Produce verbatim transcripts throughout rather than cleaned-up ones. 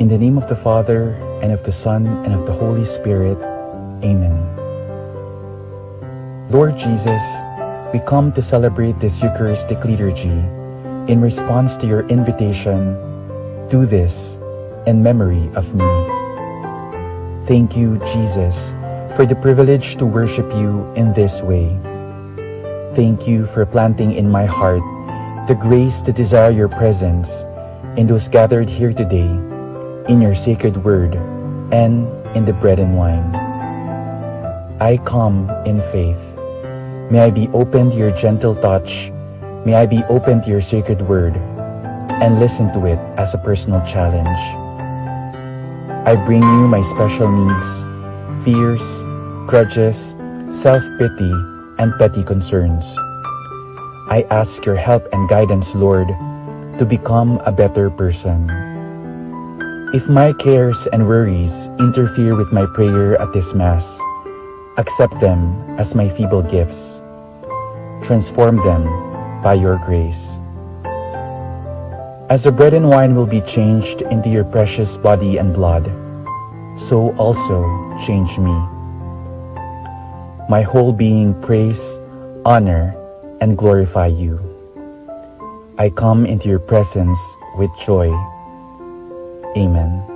In the name of the Father, and of the Son, and of the Holy Spirit. Amen. Lord Jesus, we come to celebrate this Eucharistic liturgy in response to your invitation, "Do this in memory of me." Thank you, Jesus, for the privilege to worship you in this way. Thank you for planting in my heart the grace to desire your presence in those gathered here today, in your sacred word, and in the bread and wine. I come in faith. May I be open to your gentle touch. May I be open to your sacred word and listen to it as a personal challenge. I bring you my special needs, fears, grudges, self pity, and petty concerns. I ask your help and guidance, Lord, to become a better person. If my cares and worries interfere with my prayer at this Mass, accept them as my feeble gifts. Transform them by your grace. As the bread and wine will be changed into your precious body and blood, so also change me. My whole being praise, honor, and glorify you. I come into your presence with joy. Amen.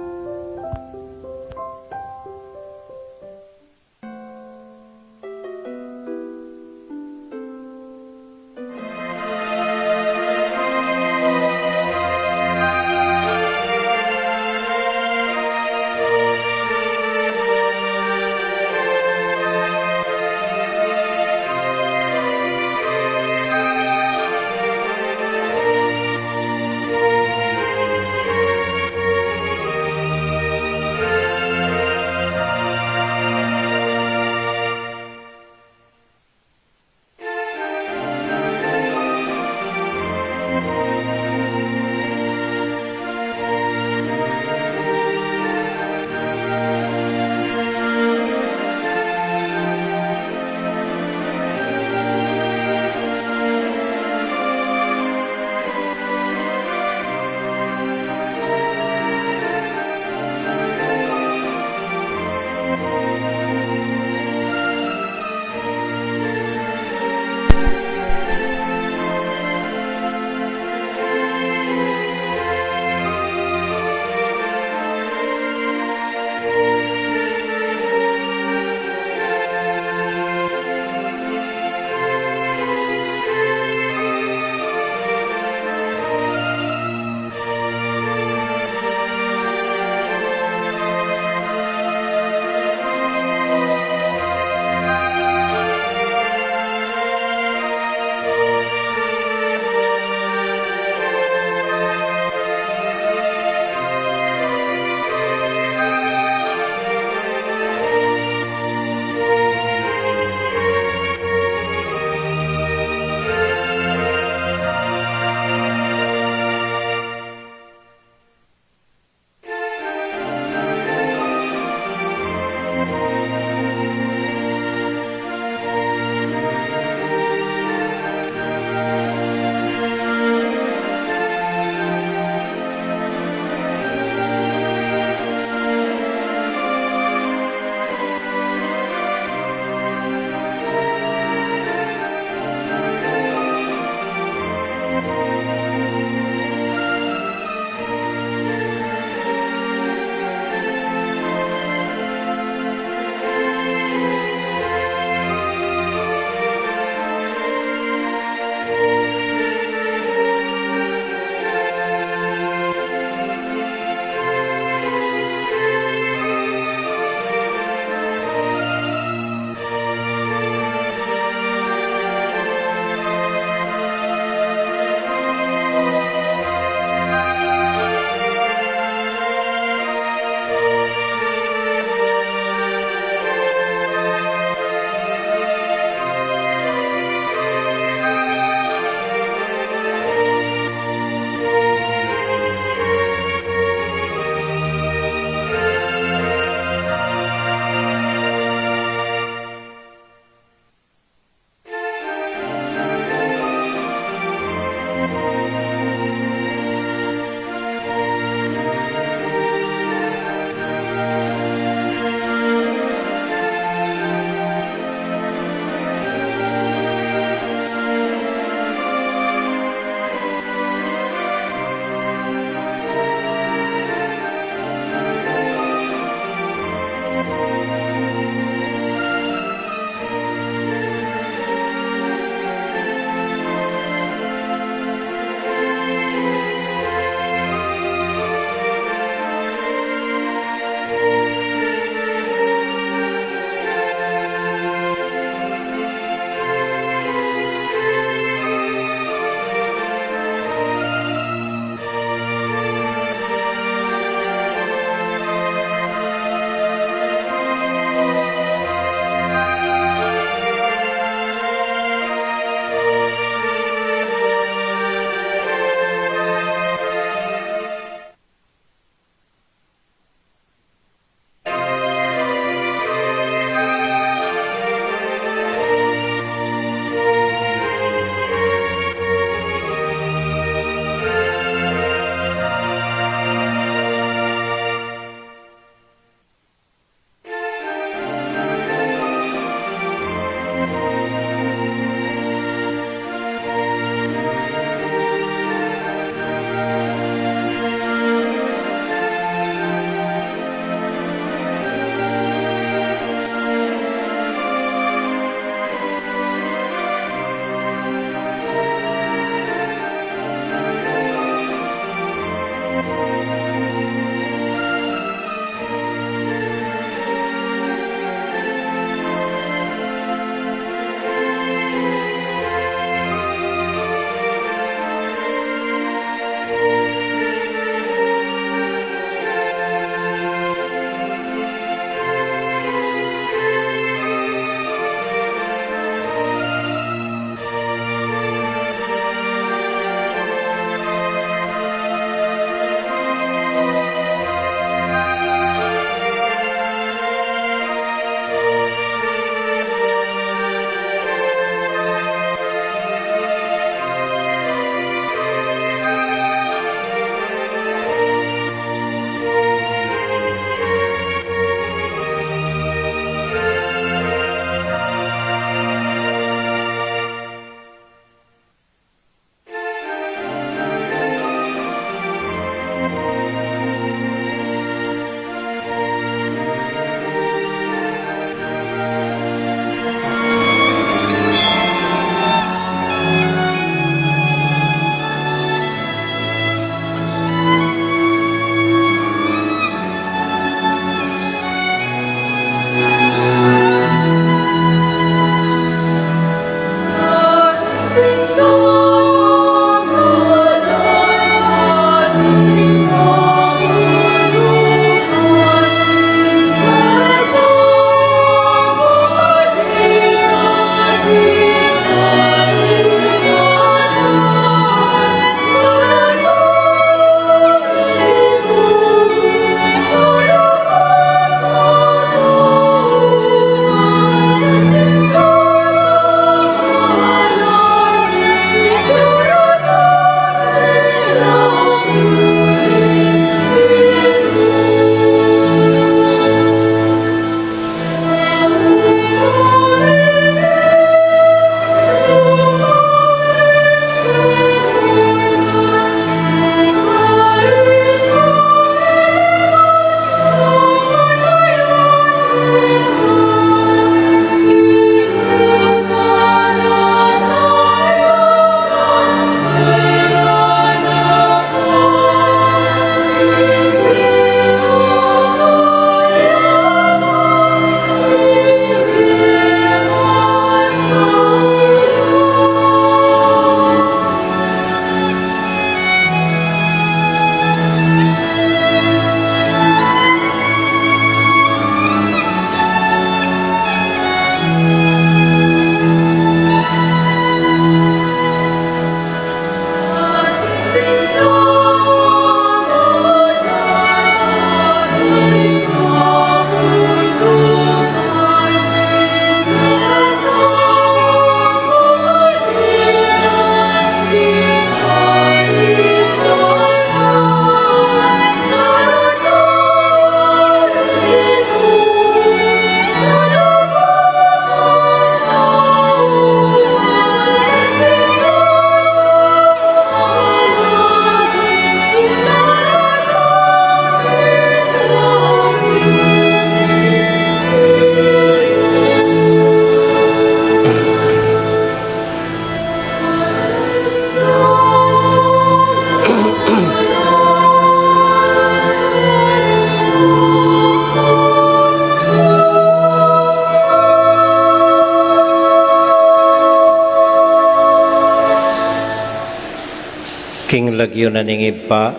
King lagyu na ning Ibpa,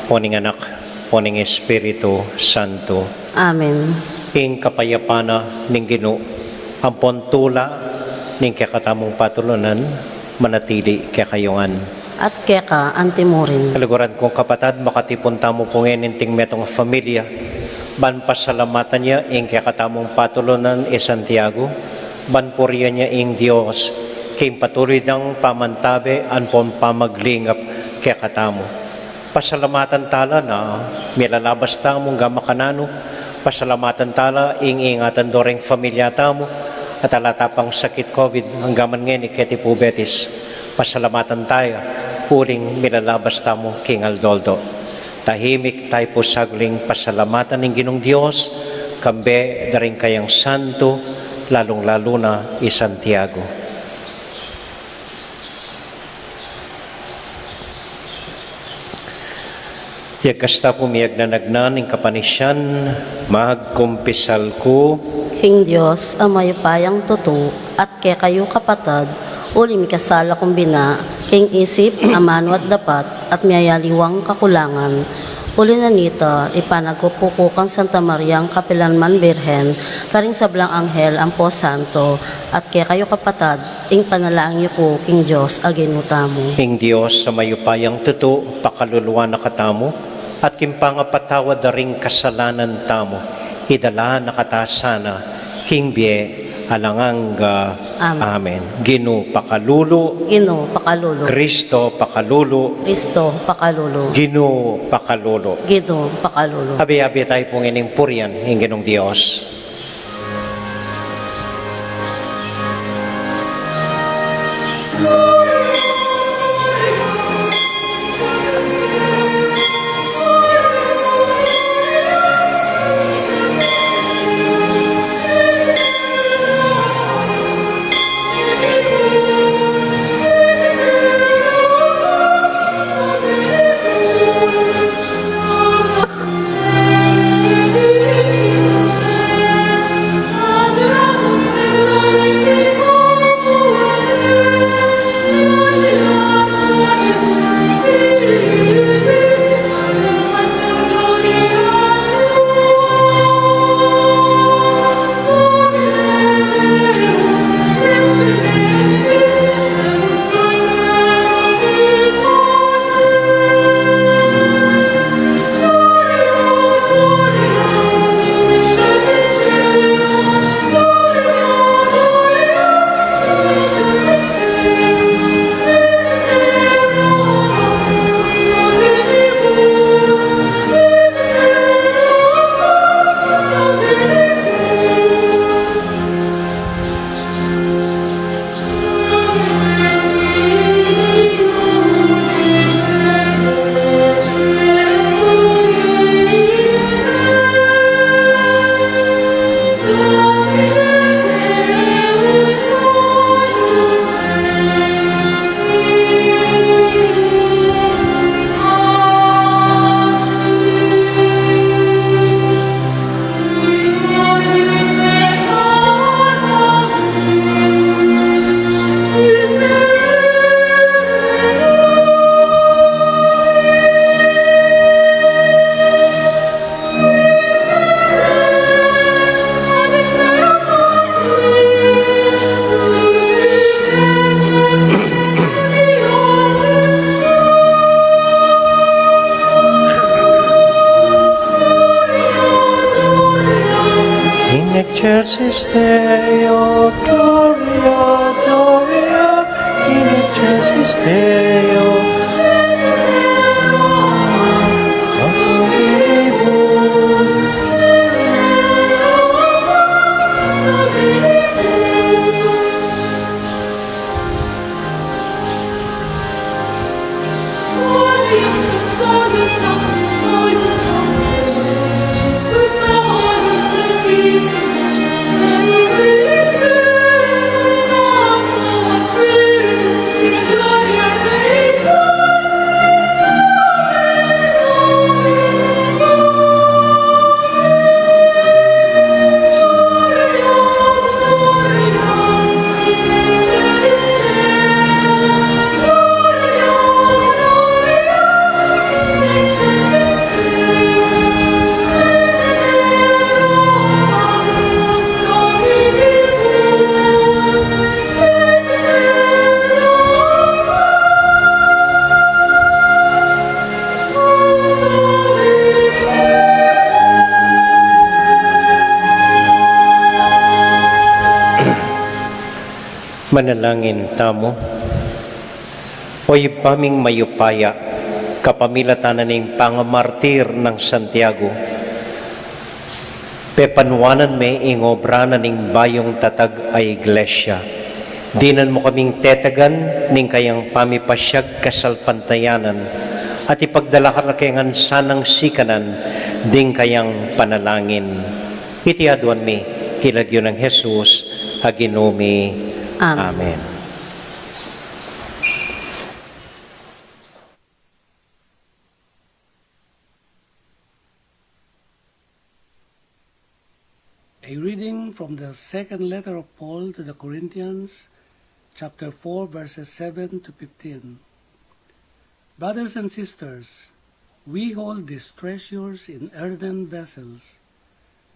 ampo ning Anak, ampo ning Espiritu Santo. Amen. Ing kapayapan na ning Ginu, ampon tula ning kekatamung patulunan, manatili kekayu ngan. At keka antimurin. Kaluguran kung kapatad, makatipun tamu pu ngeni ning metung a familia, ban pasalamatan ya ing kekatamung patulunan i Santiago, ban purian ya ing Dios, king patuloy nang pamantabe ampon pamaglingap kekatamu. Pasalamatan tala na milalabas tamu angga makananu, pasalamatan tala ing ingatan do reng familia tamu, at ala ta pang sakit COVID angga man ngeni keti pu Betis, pasalamatan taya, uling milalabas tamu king aldo-aldo. Tahimik tayu pu saglit pasalamatan ing Ginung Dios, kambe da ring kayang santo, lalung-lalu na i Santiago. Iti kasta pu miyagnanagnan ing kapanisian, magkumpisal ku king Dios a mayupayang tutu, at kekayu kapatad, uli mikasala kung bina, king isip, amanu at dapat, at miyayaliwang kakulangan. Uli na nita, ipanagkupu ku kang Santa Mariang kapilanman Birhen, karing sablang anghel ampo santo, at kekayu kapatad, ing panalangin yu ku king Dios a Ginu tamu. Ing Dios a mayupayang tutu, pakaluluan na katamu, at king pangapatawad da ring kasalanan tamu, idala na kata sana king bie alang angga. Amen. Amen. Ginu pakalulu. Ginu pakalulu. Kristo pakalulu. Kristo pakalulu. Ginu pakalulu. Ginu pakalulu. Abi-abi tayu pung ining purian ing Ginung Dios. In excelsis Deo, gloria, gloria, in excelsis Deo. Manalangin tamu. O Ibpa ming mayupaya, kapamilatan na ning pangamartir nang Santiago, pepanuanan me ing obra na ning bayung tatag a Iglesia. Dinan mu kaming tetagan ning kayang pamipasyag kasalpantayanan, at ipagdala ka na kaya ngan sanang sikanan ding kayang panalangin. Iti aduan mi king lagyu nang Jesus a Ginu mi. Amen. Amen. A reading from the second letter of Paul to the Corinthians, chapter four, verses seven to fifteen. Brothers and sisters, we hold these treasures in earthen vessels,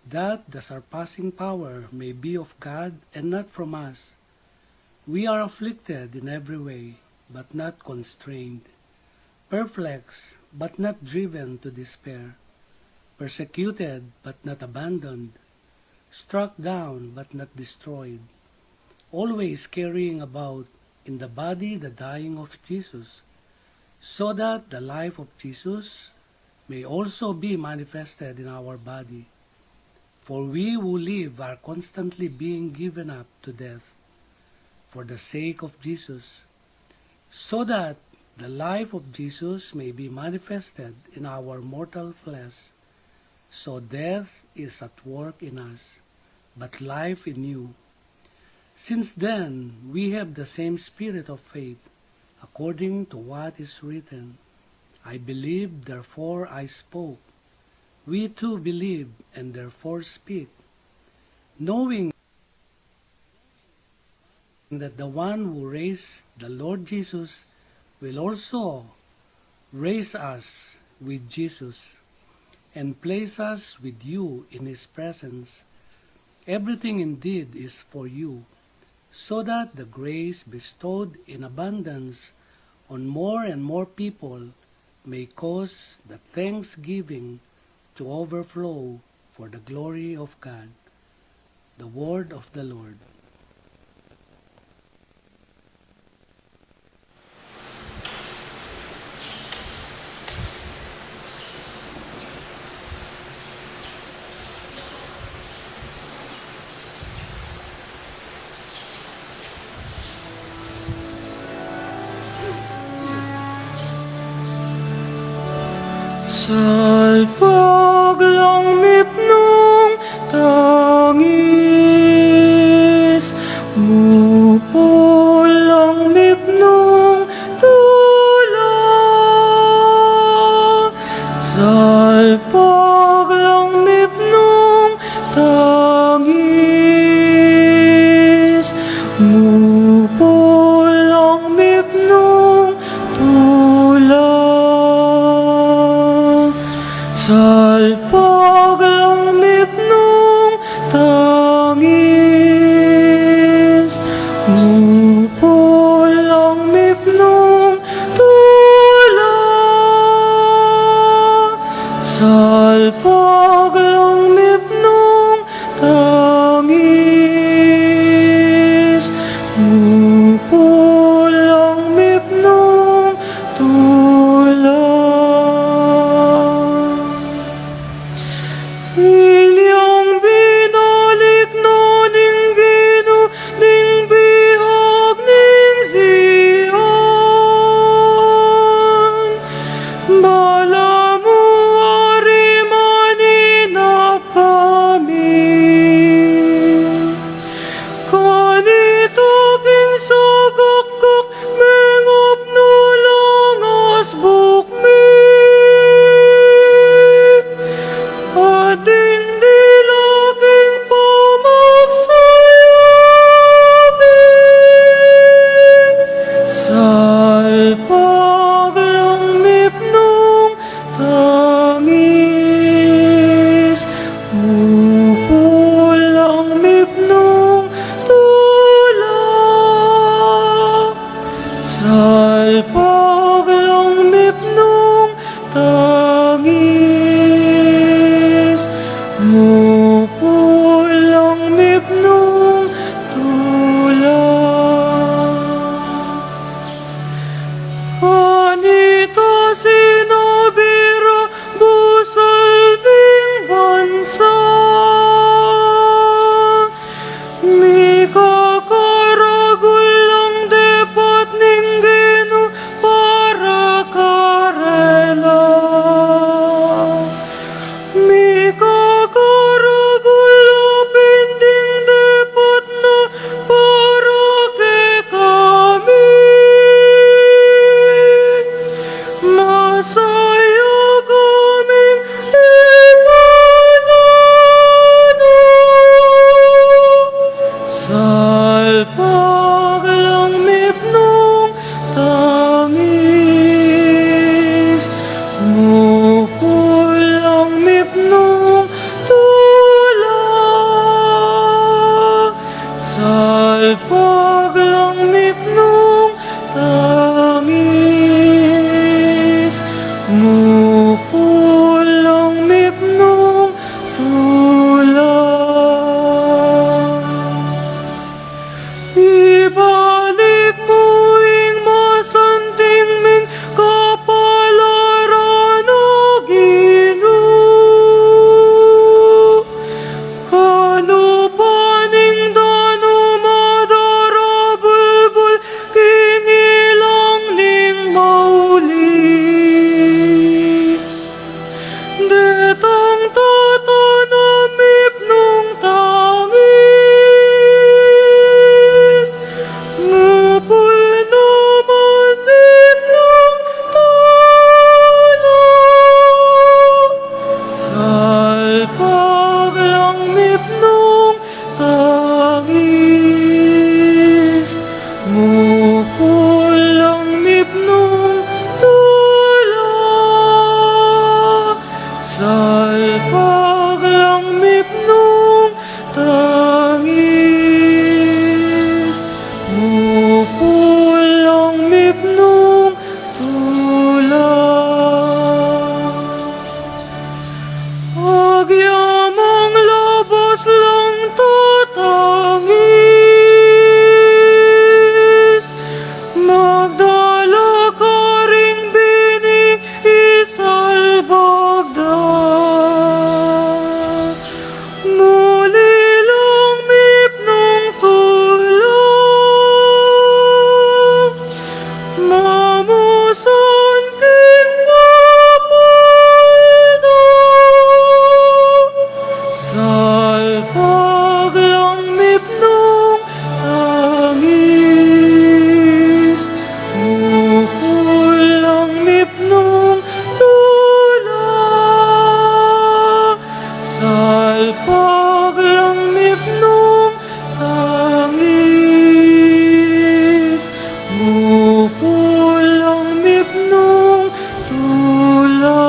that the surpassing power may be of God and not from us. We are afflicted in every way, but not constrained, perplexed, but not driven to despair, persecuted, but not abandoned, struck down, but not destroyed, always carrying about in the body the dying of Jesus, so that the life of Jesus may also be manifested in our body. For we who live are constantly being given up to death for the sake of Jesus, so that the life of Jesus may be manifested in our mortal flesh. So death is at work in us, but life in you. Since then, we have the same spirit of faith, according to what is written, "I believe, therefore I spoke." We too believe and therefore speak, knowing that the one who raised the Lord Jesus will also raise us with Jesus and place us with you in his presence. Everything indeed is for you, so that the grace bestowed in abundance on more and more people may cause the thanksgiving to overflow for the glory of God. The word of the Lord. Salpag lang mipnung tangis, mupul lang mipnung tula. Salpag lang mipnung tangis, mupul lang mipnung tula. Salpag lang mipnung tangis, mupul lang mipnung tula. Salpag lang mipnung tangis, mupul lang mipnung tula. Inyang binalik na ning Ginu ning bihag ning Zion. Balamu ari maninap kami. Kanita king sagakgak mengapnu lang asbuk mi. Atin dila king pamagsabi. Salpag lang mipnung tangis, mupul lang mipnung tula. Salpag lang mipnung tangis, mupul lang mipnung tula. Kanita sinabi ra, busal ding bansa, mikakaragul lang depat ning Ginu para karela. Pulang mipnung tula. Ibalik mu ing masanting ming kapalaran, O Ginu. Kanupa ning danum a darabulbul king ilang ning mauli. Detang tata na mipnung tangis, mupul naman mipnung tula. Salpag lang mipnung tangis, mupul lang mipnung tula. Salpag lang mipnung tangis, mupul lang mipnung tula. Agyamang labas lang tatangis, magdala karing bini isalbag da. Muli lang mipnung tula, mamusan king papalda. Salpag lang mipnung tangis, mupul lang mipnung tula. Salpag lang mipnung tangis, mupul lang mipnung tula.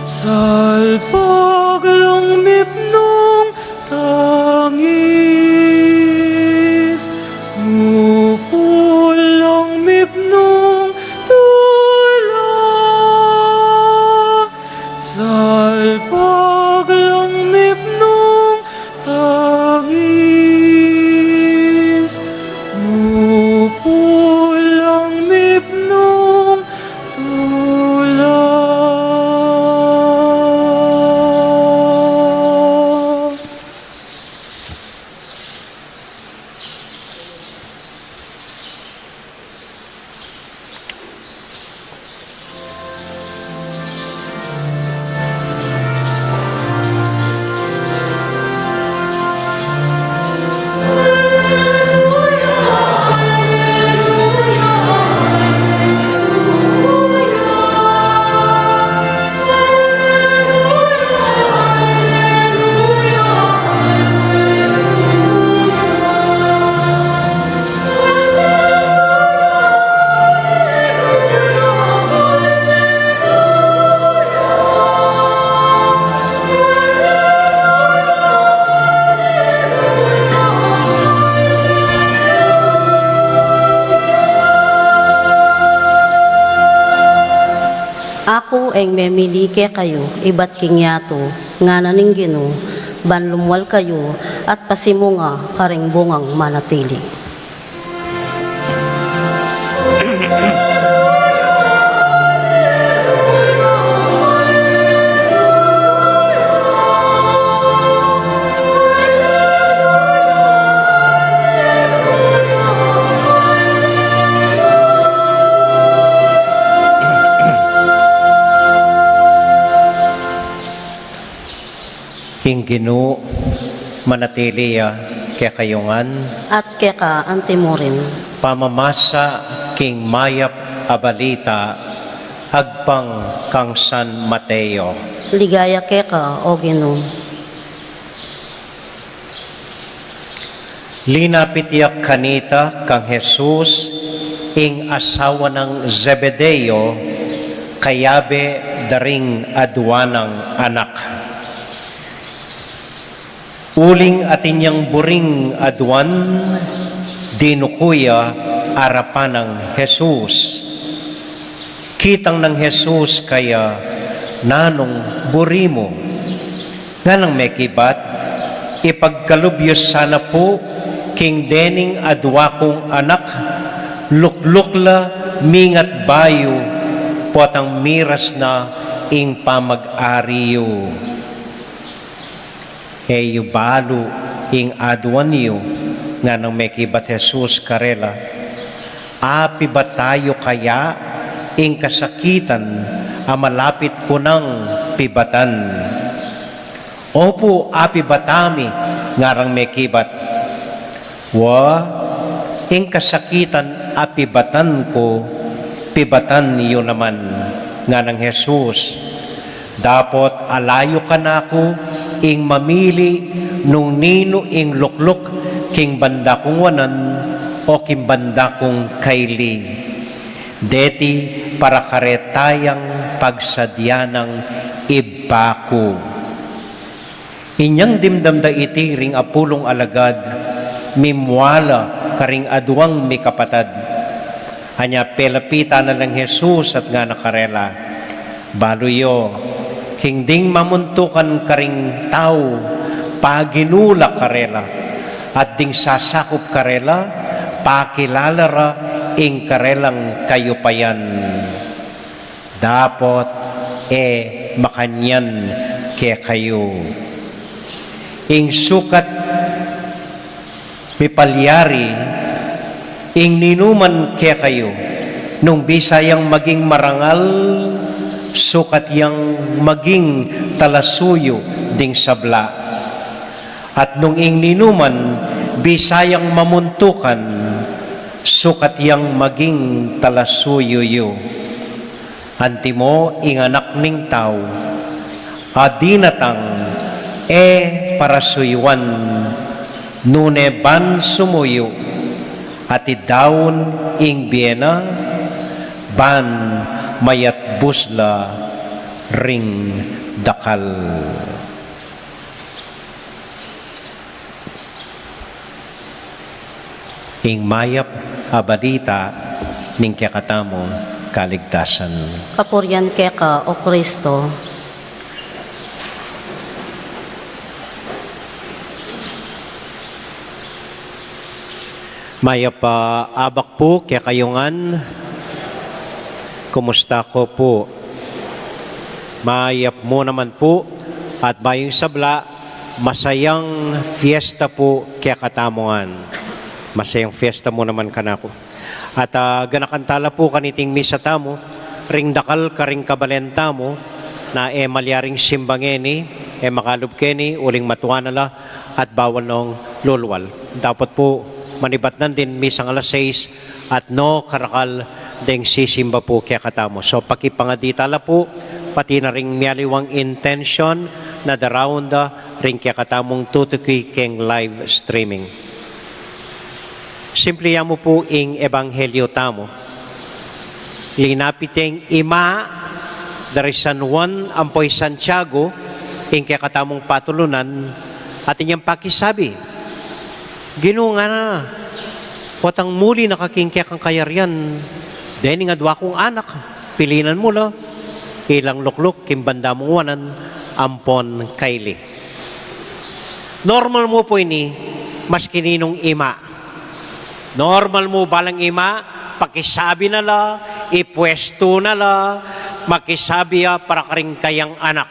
Salpag lang mipnung tangis, mupul lang mipnung tula. Salpag lang mipnung tangis, mupul lang mipnung tula. Aku ing memili kekayu ibat king yatu, ngana ning Ginu, ban lumual kayu at pasimunga karing bungang manatili. Ing Ginu manatili ya kekayu ngan. At keka anti mu rin. Pamamasa king mayap a balita agpang kang San Mateo. Ligaya keka, O Ginu. Linapit ya kanita kang Jesus ing asawa nang Zebedeo, kayabe da ring adua nang anak. Uling atin yang buring aduan, dinuku ya arapan nang Jesus. Itang nang Jesus kaya, "Nanung buri mu?" Nganang mekibat, "Ipagkalub yu sana pu king dening adwa kung anak, lukluk la, mingat bayu, potang miras na ing pamag-ari yu." "E yu balu ing aduan yu?" Nganang mekibat Jesus karela, "Apibatan yu kaya ing kasakitan a malapit ku nang pibatan?" "Opu, apibatan mi," ngarang mekibat. "Wa, ing kasakitan a pibatan ku, pibatan yu naman," nganang Jesus. "Dapot ala yu kanaku ing mamili nung ninu ing lukluk king banda kung wanan o king banda kung kaili. Deti para karetang pagsadya nang Ibpa ku." Inyang dimdam da iti ring apulung alagad, mimwala karing aduang mikapatad. Anya pelapitan na lang Jesus at ngana karela, "Balu yu, king ding mamuntukan karing tau, paginu la karela, at ding sasakup karela, pakilala ra ing karelang kayupayan. Dapot e makanyan kekayu. Ing sukat mipalyari, ing ninuman kekayu, nung bisa yang maging marangal, sukat yang maging talasuyu ding sabla. At nung ing ninuman bisa yang mamuntukan, sukat yang maging talasuyu yu. Antimo ing Anak ning Tau a dinatang e para suyuan, nune ban sumuyu, at idaun ing bie na, ban mayatbus la ring dakal." Ing mayap a balita ning kekatamung kaligtasan. Kapurian keka, O Kristo. Mayap a abak pu kekayu ngan. Kumusta ko pu? Mayap mu naman pu, at bayung sabla, masayang fiesta pu kekatamu ngan. Masayang fiesta mu naman kanaku. At, ah, ganakan tala pu kaniting misa tamu, ring dakal karing kabalen tamu, na e malyaring simba ngeni, e makalub keni, uling matua na la, at bawal nong lulwal. Dapot pu, manibat nandin misang alas sais, at no karakal deng sisimba pu kekatamu. So, pakipangadi tala pu, pati na ring mialiwang intention na daraun da ring kekatamung tutuki keng live streaming. Simple ya mu pu ing ebanghelyo tamu. Linapit yang ima dari San Juan ampo i Santiago, ing kekatamung patulunan, at inyang pakisabi, "Ginu," ngana, "potang muli na ka king kekang kayarian, dening adwa kung anak, pilinan mu la, ilang lukluk king banda mung wanan ampon kaili." Normal mu pu ini, maski ninung ima. Normal mu balang ima, pakisabi na la, ipwestu na la, makisabi ya para karing kayang anak.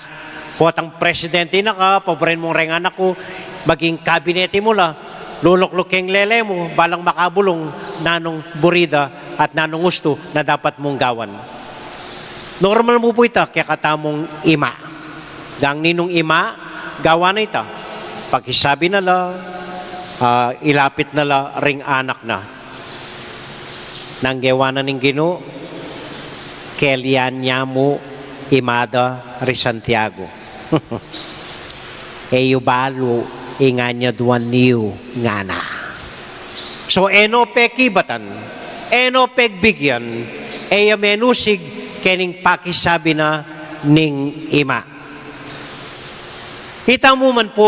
Potang presidente na ka, paburen mung reng anak ku, maging kabinete mu la, lulukluk keng lele mu, balang makabulung, nanung buri da, at nanung ustu na dapat mung gawan. Normal mu pu ita, kekatamung ima. Dang ninung ima, gawan na ita. Pakisabi na la, ah, ilapit na la ring anak na. Nung gewa na ning Ginu, kelian ya mu ima da ri Santiago. "E yu balu ing anyaduan yu?" ngana. So, e no pekibatan, e no pegbigyan, e ya menusig kening pakisabi na ning ima. Itamu man pu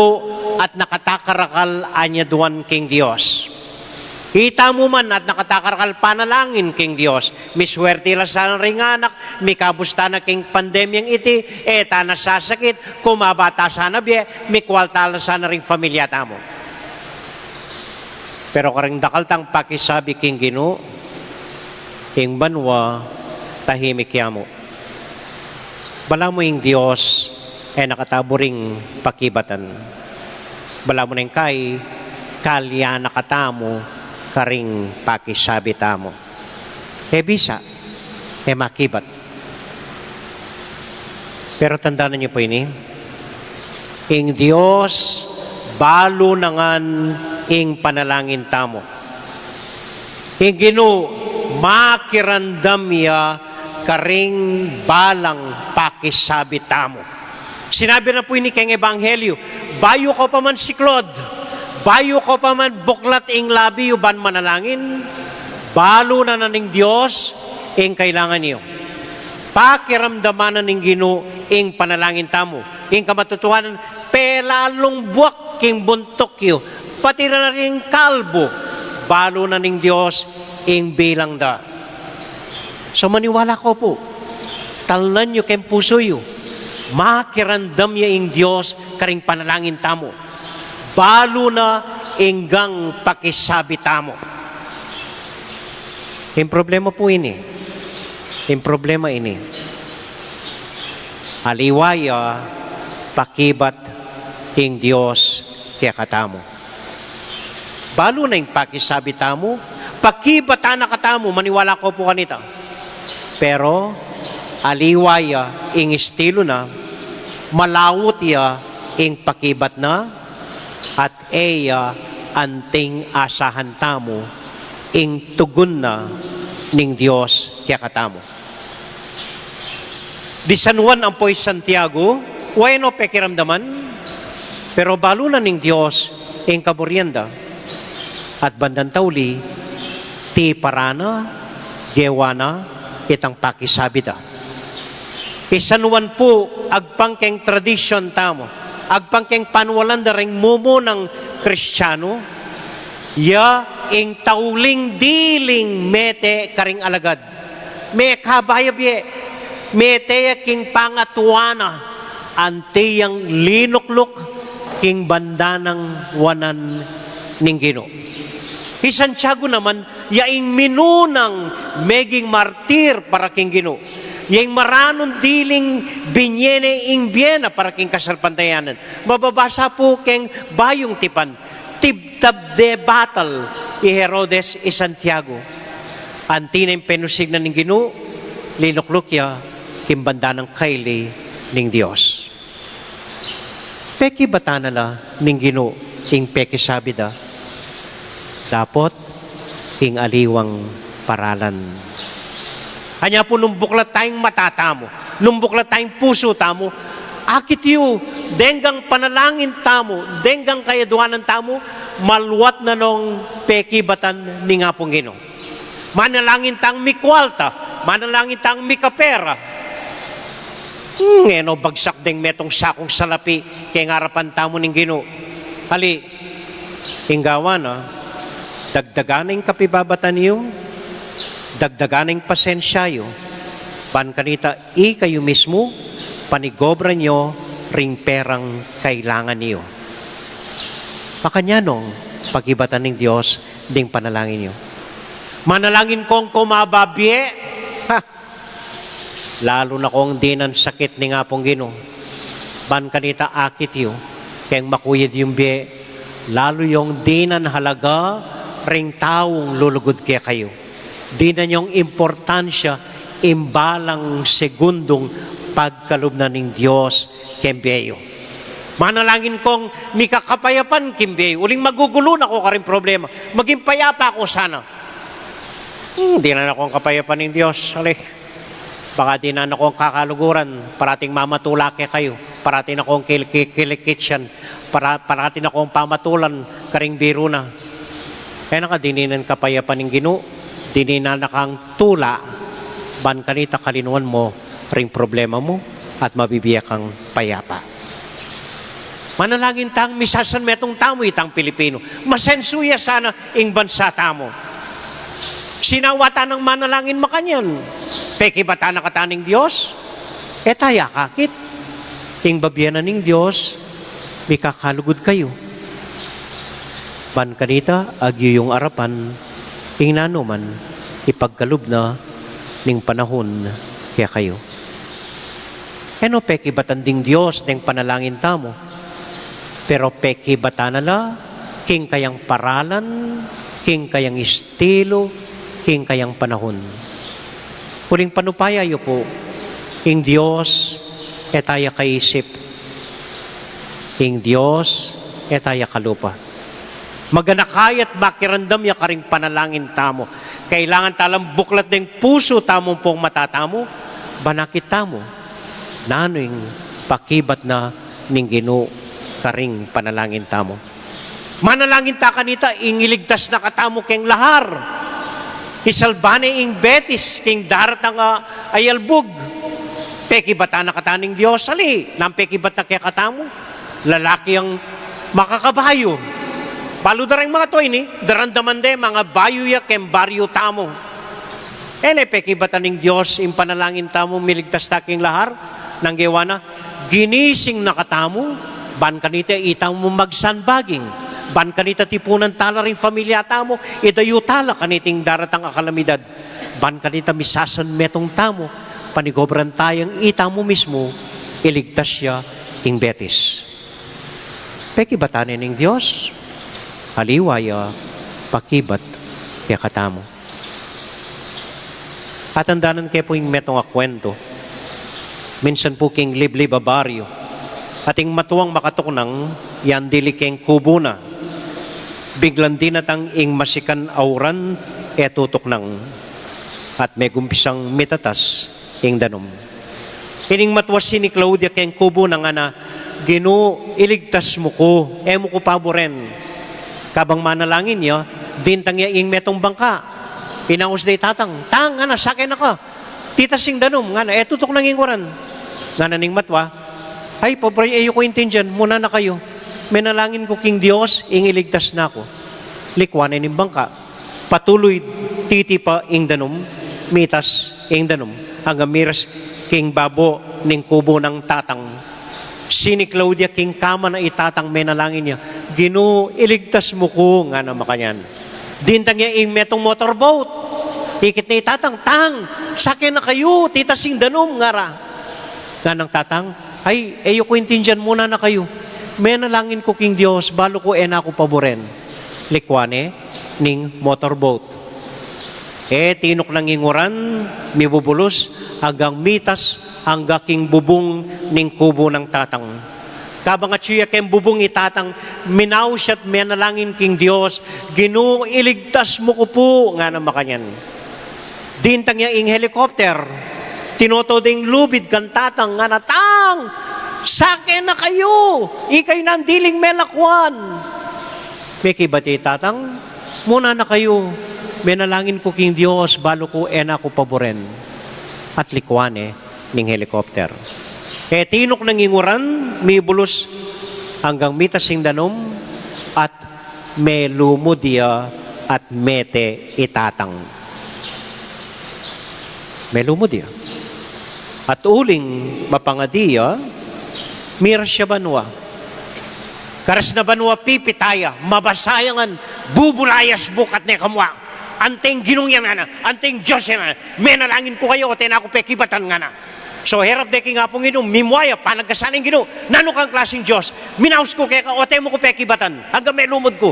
at nakatakarakal anyaduan king Dios. Itamu man at nakatakal panalangin king Dios, miswerti la sana ring anak, mikabus tana king pandemyang iti, e tana sasakit, kumaba ta sana bie, mikwalta la sana ring pamilya tamu. Pero karing dakal tang pakisabi king Ginu, ing banua tahimik ya mu. Balamu ing Dios e na katamu ring pakibatan. Balamu neng kai, kalya na katamu karing pakisabi tamu. E bisa, e makibat. Pero tandanan yu pu ini, ing Dios balu na ngan ing panalangin tamu. Ing Ginu makiramdam ya karing balang pakisabi tamu. Sinabi na pu ini keng Ebanghelyo, bayu ko pa man siklod, bayu ko pa man buklat ing labi yu ban manalangin, balu na na ning Dios ing kailangan yu. Pakiramdaman na ning Ginu ing panalangin tamu. Ing kamatutuanan, pelalung buak king buntuk yu, pati na ring kalbu, balu na ning Dios ing bilang da. So, maniwala ko pu, talnan yu keng pusu yu, makiramdam ya ing Dios karing panalangin tamu. Balu na ing gang pakisabi tamu. Ing problema pu ini, ing problema ini, aliwa ya pakibat ing Dios kekatamu. Balu na ing pakisabi tamu, pakibatan na katamu, maniwala ko pu kanita. Pero aliwa ya ing estilu na, malawut ya ing pakibat na, at e ya anting asahan tamu ing tugun na ning Dios kekatamu. Di San Juan ampo i Santiago, weno, pekiramdaman, pero balu na ning Dios ing kaburian da. At bandang tauli, tiparan na, gewa na itang pakisabi da. I San Juan pu, agpang keng tradisyon tamu, agpang keng panualan da ring mumunang Kristiano, ya ing tauling diling mete karing alagad. Mekaba ya bie, mete ya king pangatua na, anti yang linukluk king banda nang wanan ning Ginu. I Santiago naman, ya ing minunang meging martir para king Ginu. Ya ing maranun diling binie ne ing bie na para king kasalpantayanan. Mababasa pu keng Bayung Tipan, tibtab de batal i Herodes i Santiago. Anti na ing penusig na ning Ginu, linukluk ya king banda nang kaili ning Dios. Pekibatan na la ning Ginu ing pekisabi da. Dapot ing aliwang paralan. Anya pu nung buklat tayang mata tamu, nung buklat tayang pusu tamu, akit yu, denggang panalangin tamu, denggang kayaduanan tamu, maluat na nong pekibatan ning Apung Ginu. Manalangin tang mikwalta, manalangin tang mikapera. Hmm, e no bagsak deng metung sakung salapi keng arapan tamu ning Ginu. Ali, ing gawa na, dagdagan na ing kapibabatan yu, dagdagan na ing pasensya yu, ban kanita ikayu mismu, panigobran yu ring perang kailangan yu. Makanyan nong pakibatan ning Dios ding panalangin yu. Manalangin kong kumaba bie, ha? Lalu na kong dinan sakit ning Apung Ginu. Ban kanita akit yu, keng makuyad yung bie, lalu yung dinan halaga ring taung lulugud kekayu. Dinan yung importansya ing balang segundung pagkalub na ning Dios keng bie yu. Manalangin kong mikakapayapan king bie yu. Uling magugulu na ko karing problema. Maging payapa ko sana. Hmm, dinan na kong kapayapan ning Dios. Ali, baka dinan na kong kakaluguran. Parating mamatula kekayu. Parating na kong kil-, kil-, kilikit siyan. Para-, parating na kong pamatulan karing biru na. E na ka dininan kapayapan ning Ginu, dininan na kang tula, ban kanita kalinuan mo ring problema mo at mabibie kang payapa. Manalangin tang misasanmetung tamu itang Pilipino. Masensu ya sana ing bansa tamu. Sinawa ta nang manalangin makanyan. Pekibatan na kata ning Dios. E ta ya akakit. Ing babie na ning Dios, mikakalugud kayu. Ban kanita, agyu yung arapan, ing nanu man, ipagkalub na ning panahun kekayu. E no pekibatan ding Dios deng panalangin tamu, pero pekibatan na la king kayang paralan, king kayang estilu, king kayang panahun. Uling panupaya yu pu, ing Dios e ta ya kaisip, ing Dios e ta ya kalupa. Maganaka ya't makiramdam ya karing panalangin tamu. Kailangan ta lang buklat deng pusu tamu ampong mata tamu, ban akit tamu nanu ing pakibat na ning Ginu karing panalangin tamu. Manalangin ta kanita, ing iligtas na katamu keng lahar. Isalba ne ing betis king daratang a ayalbug. Pekibatan na kata ning Dios, ali, nanu ing pekibat na kekatamu? Lalaki yang makakabayu. Balu da reng manga tua ini, daramdaman de, manga bayu ya keng baryu tamu. E ne pekibatan ning Dios ing panalangin tamu, miligtas ta king lahar, nung gewa na, ginising na katamu, ban kanita itamu magsambaging, ban kanita tipunan tala ring familia tamu, idayu tala kaniting daratang a kalamidad, ban kanita misasanmetung tamu, panigobran ta yang itamu mismu, iligtas ya ing betis. Pekibatan ne ning Dios, aliwa ya pakibat kekatamu. Atandanan ke pu ing metung a kuwentu. Minsan pu king liblib a baryu, ating matuang makatuknang, yan dili keng kubu na. Biglang dinatang ing masikan a uran, e tutuknang. At megumpisang mitatas ing danum. Ining matua siniklaud ya keng kubu na, ngana, "Ginu, iligtas mu ku, e mu ku paburen." Kabang manalangin ya, dintang ya ing metung bangka. Inaus de i tatang, "Tang," ngana, "sake na ka. Titas ing danum," ngana, "e tutuknang ing uran." Ngana ning matua, "Ay, pobre, e yu ku intindian, muna na kayu. Menalangin ku king Dios, ing iligtas na ku." Likwan ne ning bangka. Patuluy titipa ing danum, mitas ing danum, anggang miras king babo ning kubu nang tatang. Siniklaud ya king kama na i tatang, menalangin ya, "Ginu, iligtas mu ku," ngana makanyan. Dintang ya ing metung motorboat. Ikit ne i tatang, "Tang, sake na kayu, titas ing danum," ngara. Nganang tatang, "Ay, e yu ku intindian, muna na kayu. Menalangin ku king Dios, balu ku e na ku paburen." Likwan ne ning motorboat. E tinuknang ing uran, mibubulus, anggang mitas, angga king bubung ning kubu nang tatang. Kabang atsu ya keng bubung i tatang, minaus ya't menalangin king Dios, "Ginu, iligtas mu ku pu," ngana makanyan. Dintang ya ing helicopter, tinoto deng lubid kang tatang, ngana, "Tang, sake na kayu, ikayu nang diling melakwan." Mekibat i tatang, "Muna na kayu, menalangin ku king Dios, balu ku e na ku paburen." At likwan ne ning helicopter. E tinuknang ing uran, mibulus, anggang mitas ing danum, at melumud ya at mete i tatang. Melumud ya. At uling mapangadi ya, miras ya banua. Karas na banua, pipita ya, mabasa ya ngan, bubulayas bukat ne kamua. "Anteng Ginung yan," ngana, "anteng Dios yan," ngana, "menalangin ku kaya, ote na ku pekibatan," ngana. So, herap de king Apung Ginu, mimua ya, panagasan ing Ginu, "Nanu kang klasing Dios? Minaus ku keka, ote mu ku pekibatan, anggang melumud ku."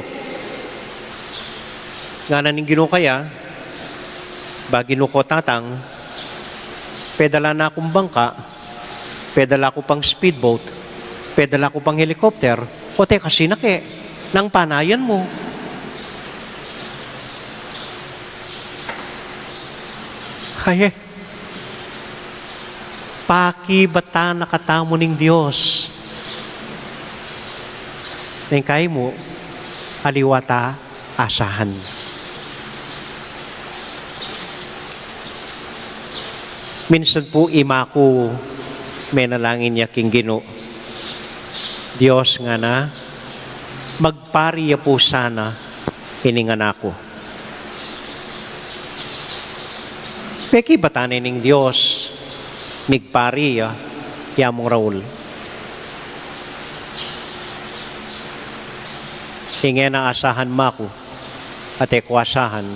Ngana ning Ginu kaya, "Ba Ginu ko, tatang, pedala na kung bangka, pedala ku pang speedboat, pedala ku pang helicopter, ote ka sinake, nang panayan mu." Kaya, pakibatan na katamu ning Dios. Neng kai mu, aliwa ta asahan. Minsan pu, ima ku menalangin ya king Ginu. Dios ngana, magpari ya pu sana ining anak ku. Pekibatan ne ning Dios, migpari ya i Among Raul. Ing e na asahan maku, at e ku asahan,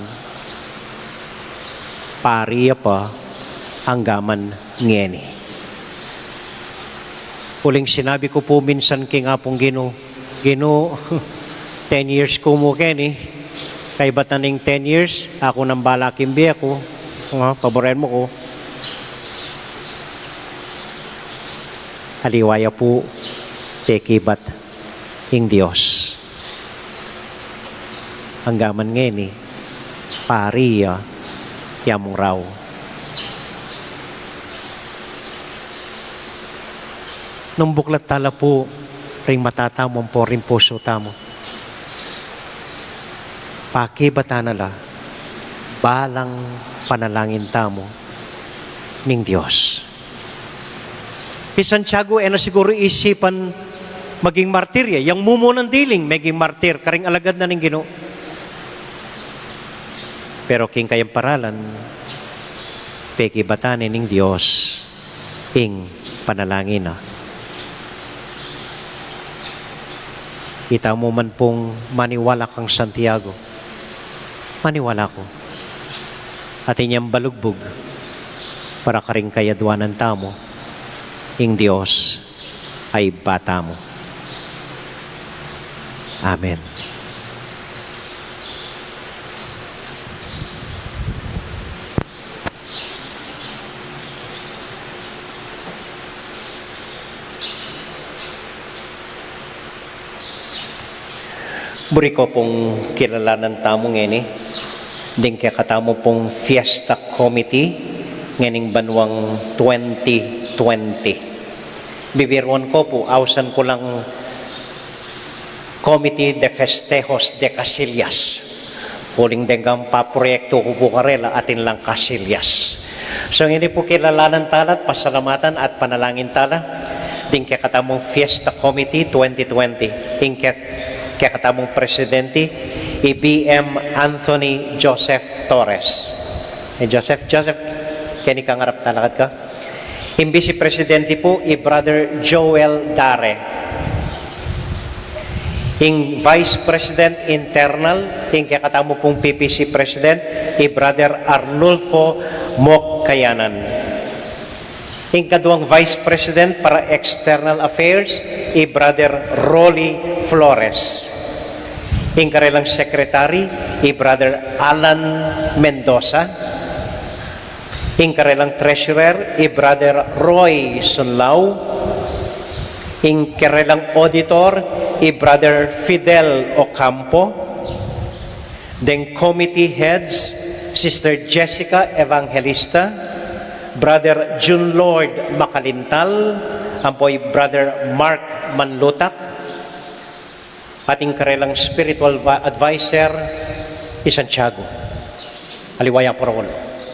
pari ya pa anggaman ngeni. Uling sinabi ku pu minsan king Apung Ginu, Ginu, ten years ku mu keni, kaybat na ning ten years, aku nang bala king bie ku, nga, paboren mu ku. Aliwa ya pu, pekibat ing Dios. Anggaman ngeni, pari ya i Among Raul. Nung buklat tala pu ring mata tamu ampo ring pusu tamu, pakibatan na la balang panalangin tamu ning Dios. I Santiago, e na siguru isipan maging martir ya. Yang mumunang diling meging martir karing alagad na ning Ginu. Pero king kayang paralan, pekibatan ne ning Dios ing panalangin na. Itamu man pung maniwala kang Santiago, maniwala ku. Atin yang balugbug para karing kayadwanan tamu, ing Dios a Ibpa tamu. Amen. Buri ku pung kilalanan tamu ngeni ding kekatamu pung Fiesta Committee ngening banuang twenty twenty. Bibiruan ku pu, ausan ku lang Committee de Festejos de Casillas. Uling deng paproyektu ku pu karela atin lang Casillas. So, ngeni pu kilalanan tala at pasalamatan at panalangin tala ding kekatamung Fiesta Committee twenty twenty. Ing ke-, kekatamung presidente, i B M Anthony Joseph Torres. Eh, Joseph, Joseph, keni kang arap, talakad ka. Ing Vice Presidente pu, i Brother Joel Dare. Ing Vice President Internal, ing kekatamu pung P P C President, i Brother Arnulfo Mok Kayanan. Ing kaduang Vice President para External Affairs, i Brother Rolly Flores. Ing karelang Secretary, i Brother Alan Mendoza. Ing karelang treasurer, i Brother Roy Sunlao. Ing karelang auditor, i Brother Fidel Ocampo. Deng committee heads, Sister Jessica Evangelista, Brother June Lord Makalintal, ampo i Brother Mark Manlutak, at ing karelang spiritual va-, advisor, i Santiago. Aliwa ya pu,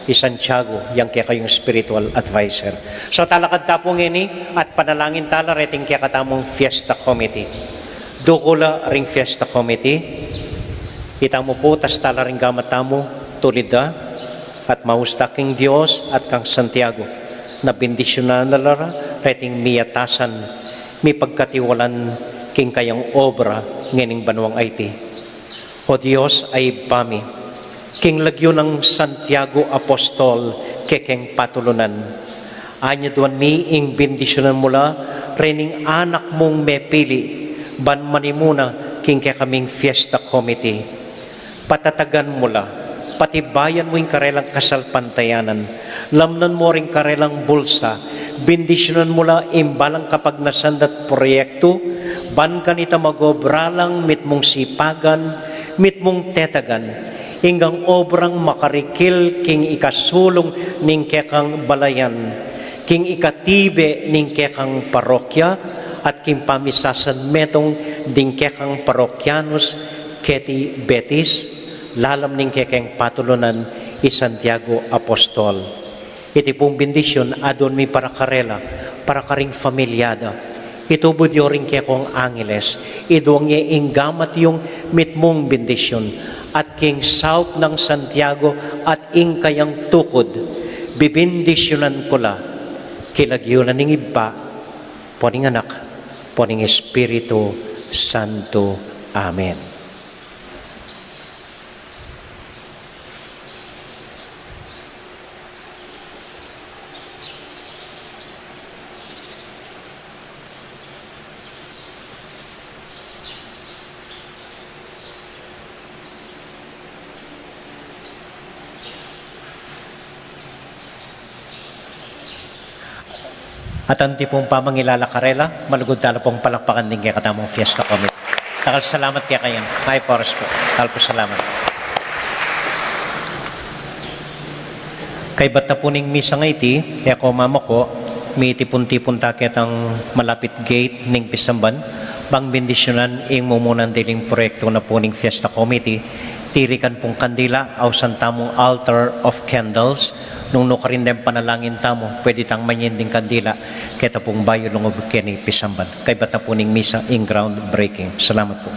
i Santiago, yang kekayung spiritual advisor. So, talakad ta pu ngeni at panalangin tala reting kekatamung Fiesta Committee. Dukul la ring Fiesta Committee, itamu pu tas tala ring gamat tamu, tulid da, at maus da king Dios at kang Santiago, na bendisyunan na la reting miyatasan, mipagkatiwalan king kayang obra ngening banuang iti. O Dios a Ibpa mi, king lagyu nang Santiago Apostol kekeng patulunan, anyaduan mi ing bendisyunan mu la rening anak mung mepili ban manimuna king kekaming Fiesta Committee. Patatagan mu la, patibayan mu ing karelang kasalpantayanan, lamnan mu ring karelang bulsa, bendisyunan mu la ing balang kapagnasan da't proyektu, ban kanita mag-obra lang mitmung sipagan, mitmung tetagan, ing gang obrang makarikil king ikasulung ning kekang balayan, king ikatibe ning kekang parokya, at king pamisasanmetung ding kekang parokyanus keti Betis, lalam ning kekeng patulunan i Santiago Apostol. Iti pung bendisyun aduan mi para karela, para karing familia da, Itubud yu ring kekong angeles, iduang ye ing gamat yung mitmung bendisyun, at king saup nang Santiago at ing kayang tukud, bibendisyunan ku la, king lagyu na ning Ibpa, ampo ning Anak, ampo ning Espiritu Santo. Amen. At anti pung pamangilala karela, malugud tala pung palakpakan ding kekatamung Fiesta Committee. Dakal salamat kekayu. Mayap a oras pu. Dakal pung salamat. Kaybat na pu ning misang iti, e ko mamako, mitipun-tipun ta ketang malapit gate ning pisamban, bang bendisyunan ing mumunan diling proyektu na pu ning Fiesta Committee, tirikan pung kandila, ausan tamung altar of candles, nung nukarin deng panalangin tamu, pwede tang manyen ding kandila, keta pung bayu lungub keni pisamban. Kaybat na pu ning misa ing groundbreaking. Salamat pu.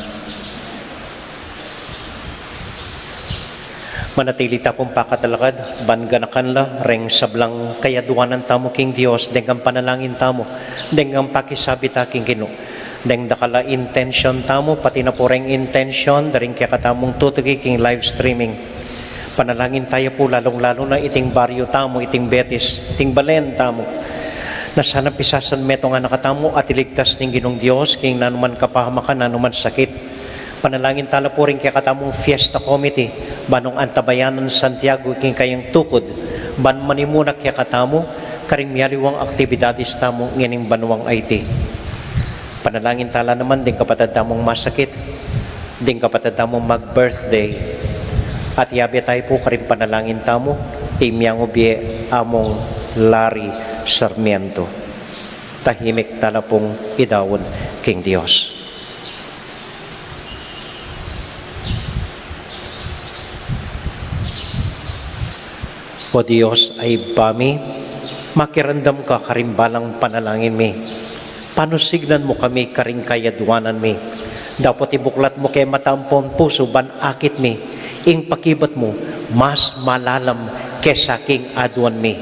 Manatili ta pung pakatalakad, ban ganakan la, reng sablang kayaduanan tamu king Dios, deng panalangin tamu, deng pakisabi ta king Ginu, deng dakal a intensyon tamu, pati na pu reng intensyon, da ring kekatamung tutuki king live streaming. Panalangin taya pu, lalung-lalu na iting baryu tamu, iting Betis, iting balen tamu. Na sana pisasanmetung a katamu at iligtas ning Ginung Dios, king nanuman kapahamakan, nanuman sakit. Panalangin tala pu ring kekatamung Fiesta Committee, ban nung antabayanan Santiago king kayang tukud, ban manimuna kekatamu, karing mialiwang aktibidades tamu, ngening banuang iti. Panalangin tala naman ding kapatad tamung masakit, ding kapatad tamung mag-birthday. At yabe taya pu karing panalangin tamu, ing miangubie amung Larry Sarmiento. Tahimik tala pung idaun king Dios. O Dios a Ibpa mi, makiramdam ka karing balang panalangin mi. Panusignan mu kami karing kayaduanan mi. Dapot ibuklat mu ke mata ampon pusu ban akit mi ing pakibat mu mas malalam kesa king aduan mi.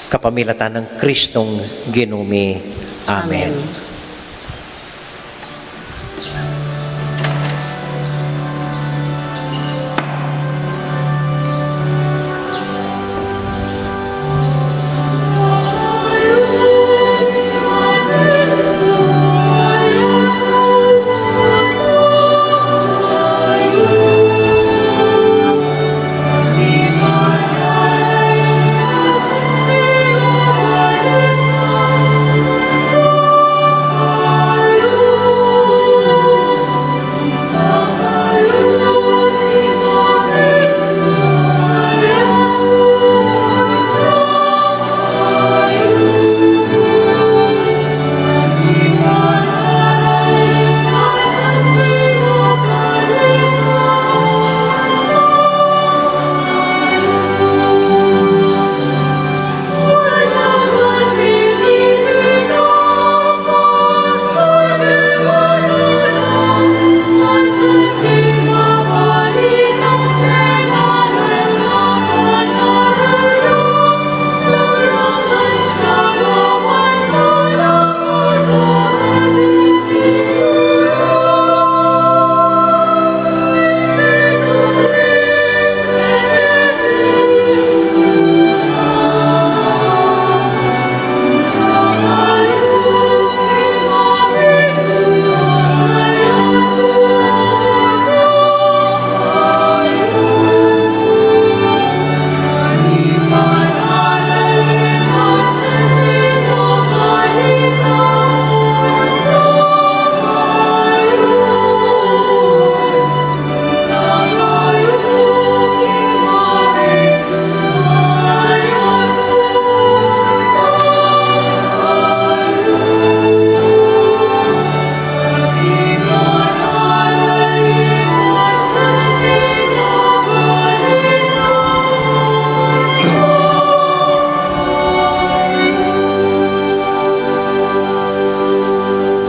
Kapamilatan nang Kristong Ginu mi. Amen. Amen.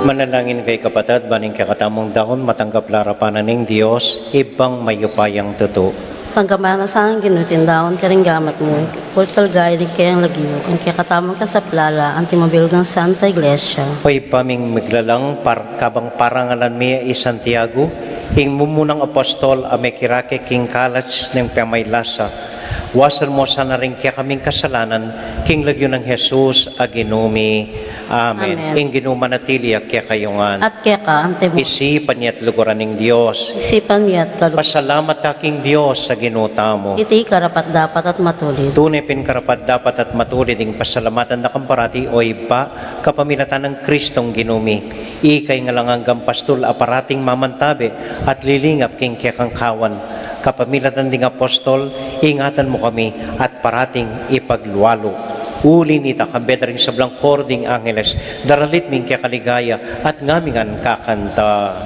Manalangin kayu, kapatad, ban ing kekatamung daun matanggap la arapan na ning Dios, Ibpang mayupayang tutu. Tanggapan na sa ing Ginu iting daun karing gamat mu, pultal gaya ning kayang lagyu, ing kekatamung kasaplalan, anti mabilug nang Santa Iglesia. O Ibpa ming miglalang, par-, kabang parangalan mi i Santiago, ing mumunang apostol a mekirake king kalas ning pamaylasa, wasal mu sana ring kekaming kasalanan, king lagyu nang Jesus a Ginu mi. Amen. Amen. Ing Ginu manatili ya kekayu ngan. At keka ante mu. Isipan ya at luguran ning Dios. Isipan ya at kaluguran. Pasalamat ta king Dios a Ginu tamu. Iti karapat-dapat at matulid. Tune pin karapat-dapat at matulid ing pasalamatan da kang parati, o Ibpa, kapamilatan nang Kristong Ginu mi. Ika ing alang anggang pastul a parating mamantabe at lilingap king kekang kawan. Kapamilatan ding apostol, ingatan mu kami at parating ipaglualu. Uli nita, kambe da ring sablang koro ding angeles, daralit mi ing keka ligaya at ngamin ngan kakanta.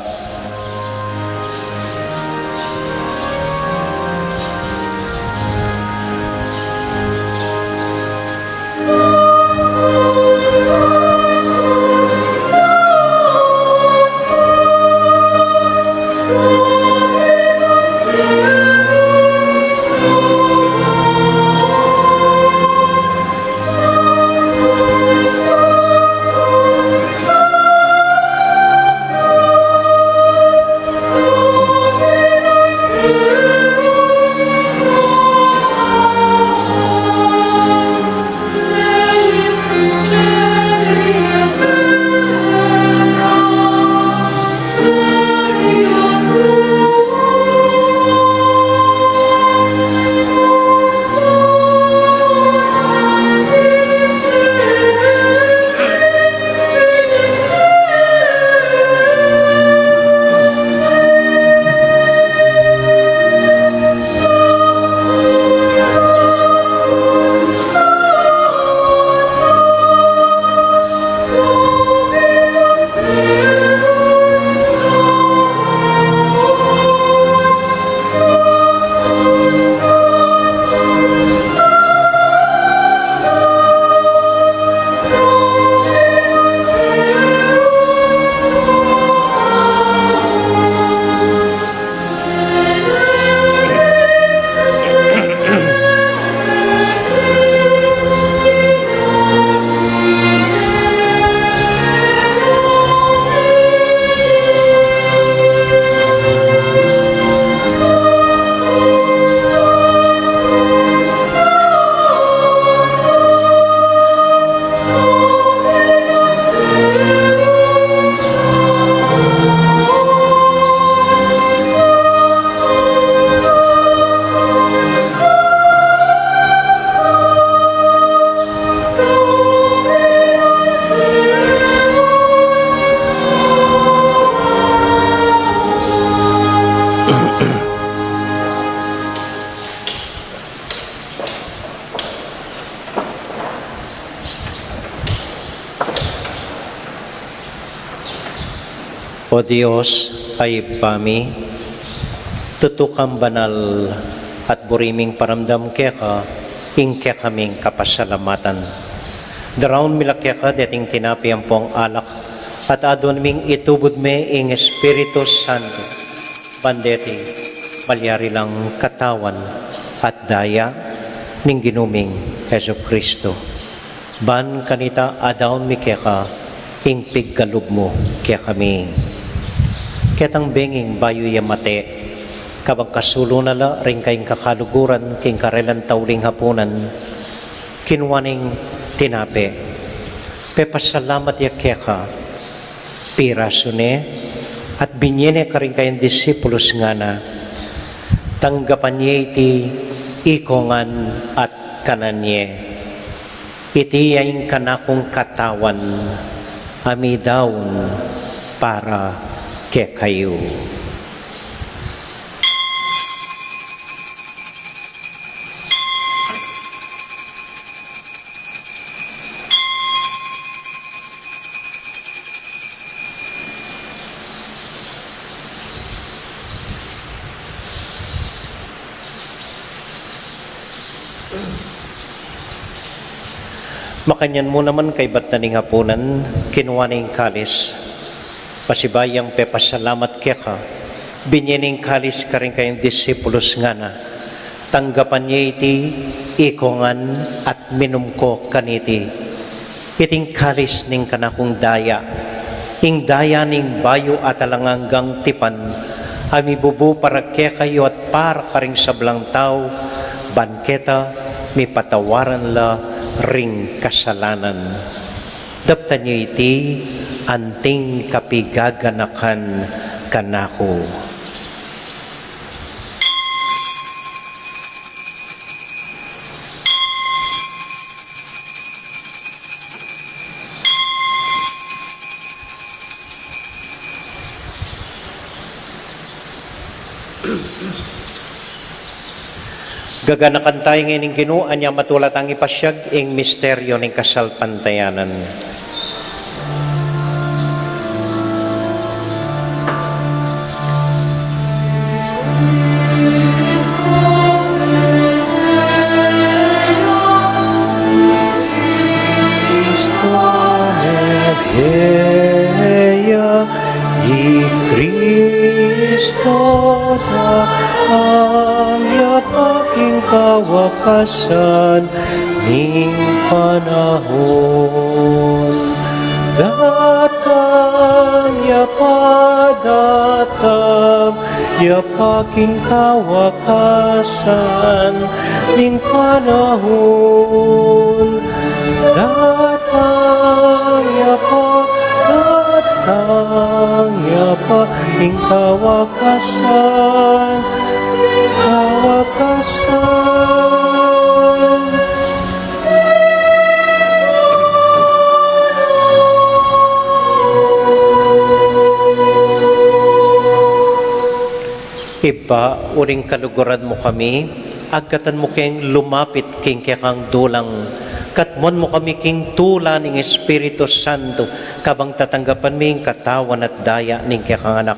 O Dios a Ibpa mi, tutu kang banal at buri ming paramdam keka ing kekaming kapasalamatan. Daraun mi la keka deting tinape ampong alak at aduan ming itubud me ing Espiritu Santo, ban deti malyari lang katawan at daya ning Ginu ming Jesucristo. Ban kanita adaun mi keka ing pigkalub mu kekami. Ketang benging bayu ya mate, kabang kasulu na la ring kayang kakaluguran king karelang tauling hapunan, kinua neng tinape, pepasalamat ya keka, pirasu ne, at binye ne karing kayang disipulus, ngana, tanggapan ye iti ikongan at kanan ye. Iti ya ing kanakung katawan a midaun para kekayu. Makanyan mu naman kaybat na ning hapunan, kinua ne ing kalis, Pasibayu yang pepasalamat keka, binye ne ing kalis karing kayang disipulus, ngana: Tanggapan ye iti, ikongan, at minum ko kaniti. Iti ing kalis ning kanakung daya, ing daya ning bayu at alang anggang tipan, a mibubu para kekayu at para karing sablang tau, ban keta mipatawaran la ring kasalanan. Daptan ye iti anting kapigaganakan kanaku. Gaganakan taya ngeni ing Ginu, anya matula tang ipasiag ing misteryu ning kasalpantayanan. Christo, Eya, i Kristo, datang ya pa king kawakasan ning panahun. Datang ya pa, datang ya pa king kawakasan ning panahun. Datang ya pa, datang ya pa king kawakasan, kawakasan. Ibpa, uling kaluguran mu kami, agkatan mu keng lumapit king kekang dulang, katmuan mu kami king tula ning Espiritu Santo, kabang tatanggapan mi ing katawan at daya ning kekang Anak.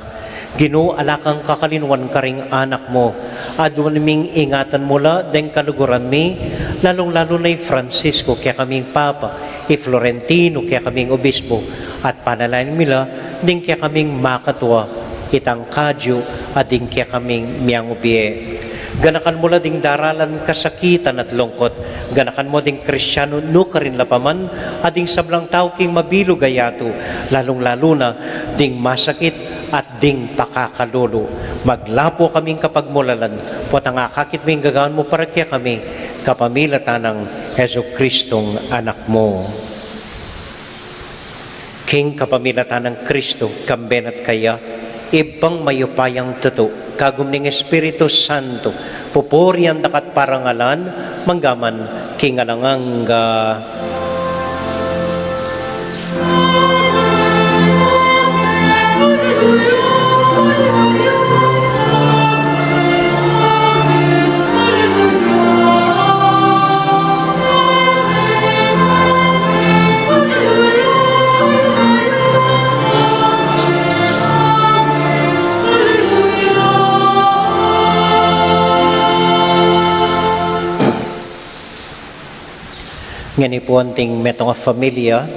Ginu, ala kang kakalinuan karing anak mu. Aduan ming ingatan mu la deng kaluguran mi, lalung-lalu na i Francisco, kekaming Papa, i Florentino, kekaming Obispo, at panalangin mi la ding kekaming makatua, itang kadyu, at ding kekaming miangubie. Ganakan mu la ding daralan kasakitan at lungkut. Ganakan mu ding Kristianu nukarin la pa man, at ding sablang tau king mabilug a yatu, lalung-lalu na ding masakit at ding pakakalulu. Maglapu kaming kapagmulalan, potang akakit mu ing gagawan mu para kekami, kapamilatan nang Jesucristong Anak mu. King kapamilatan nang Kristo, kambe na at kaya, Ibpang mayupayang tutu, kagum ning Espiritu Santo, pupurian da ka at parangalan, mangga man king alang angga. Ngeni pu anting metung a familia,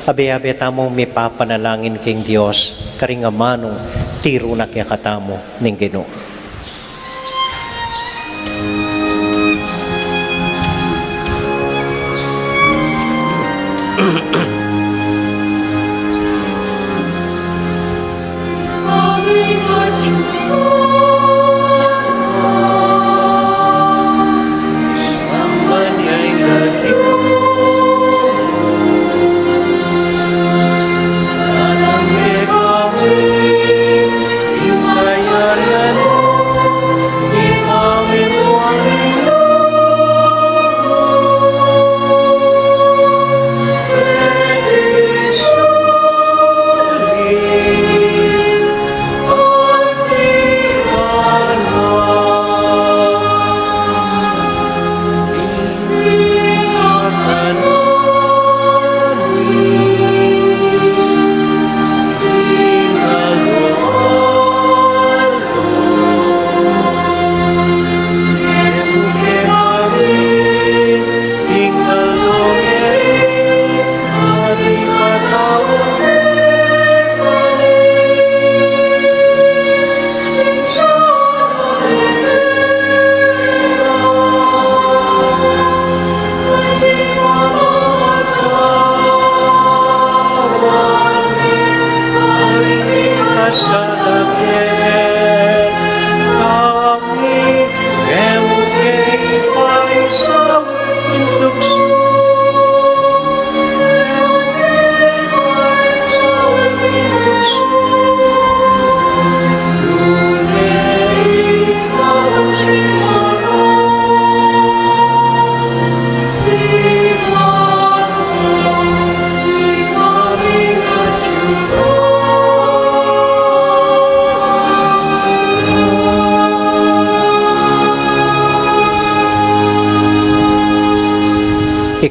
abe-abe tamung mipapanalangin king Dios, karing amanung tiru na kekatamu ning Ginu.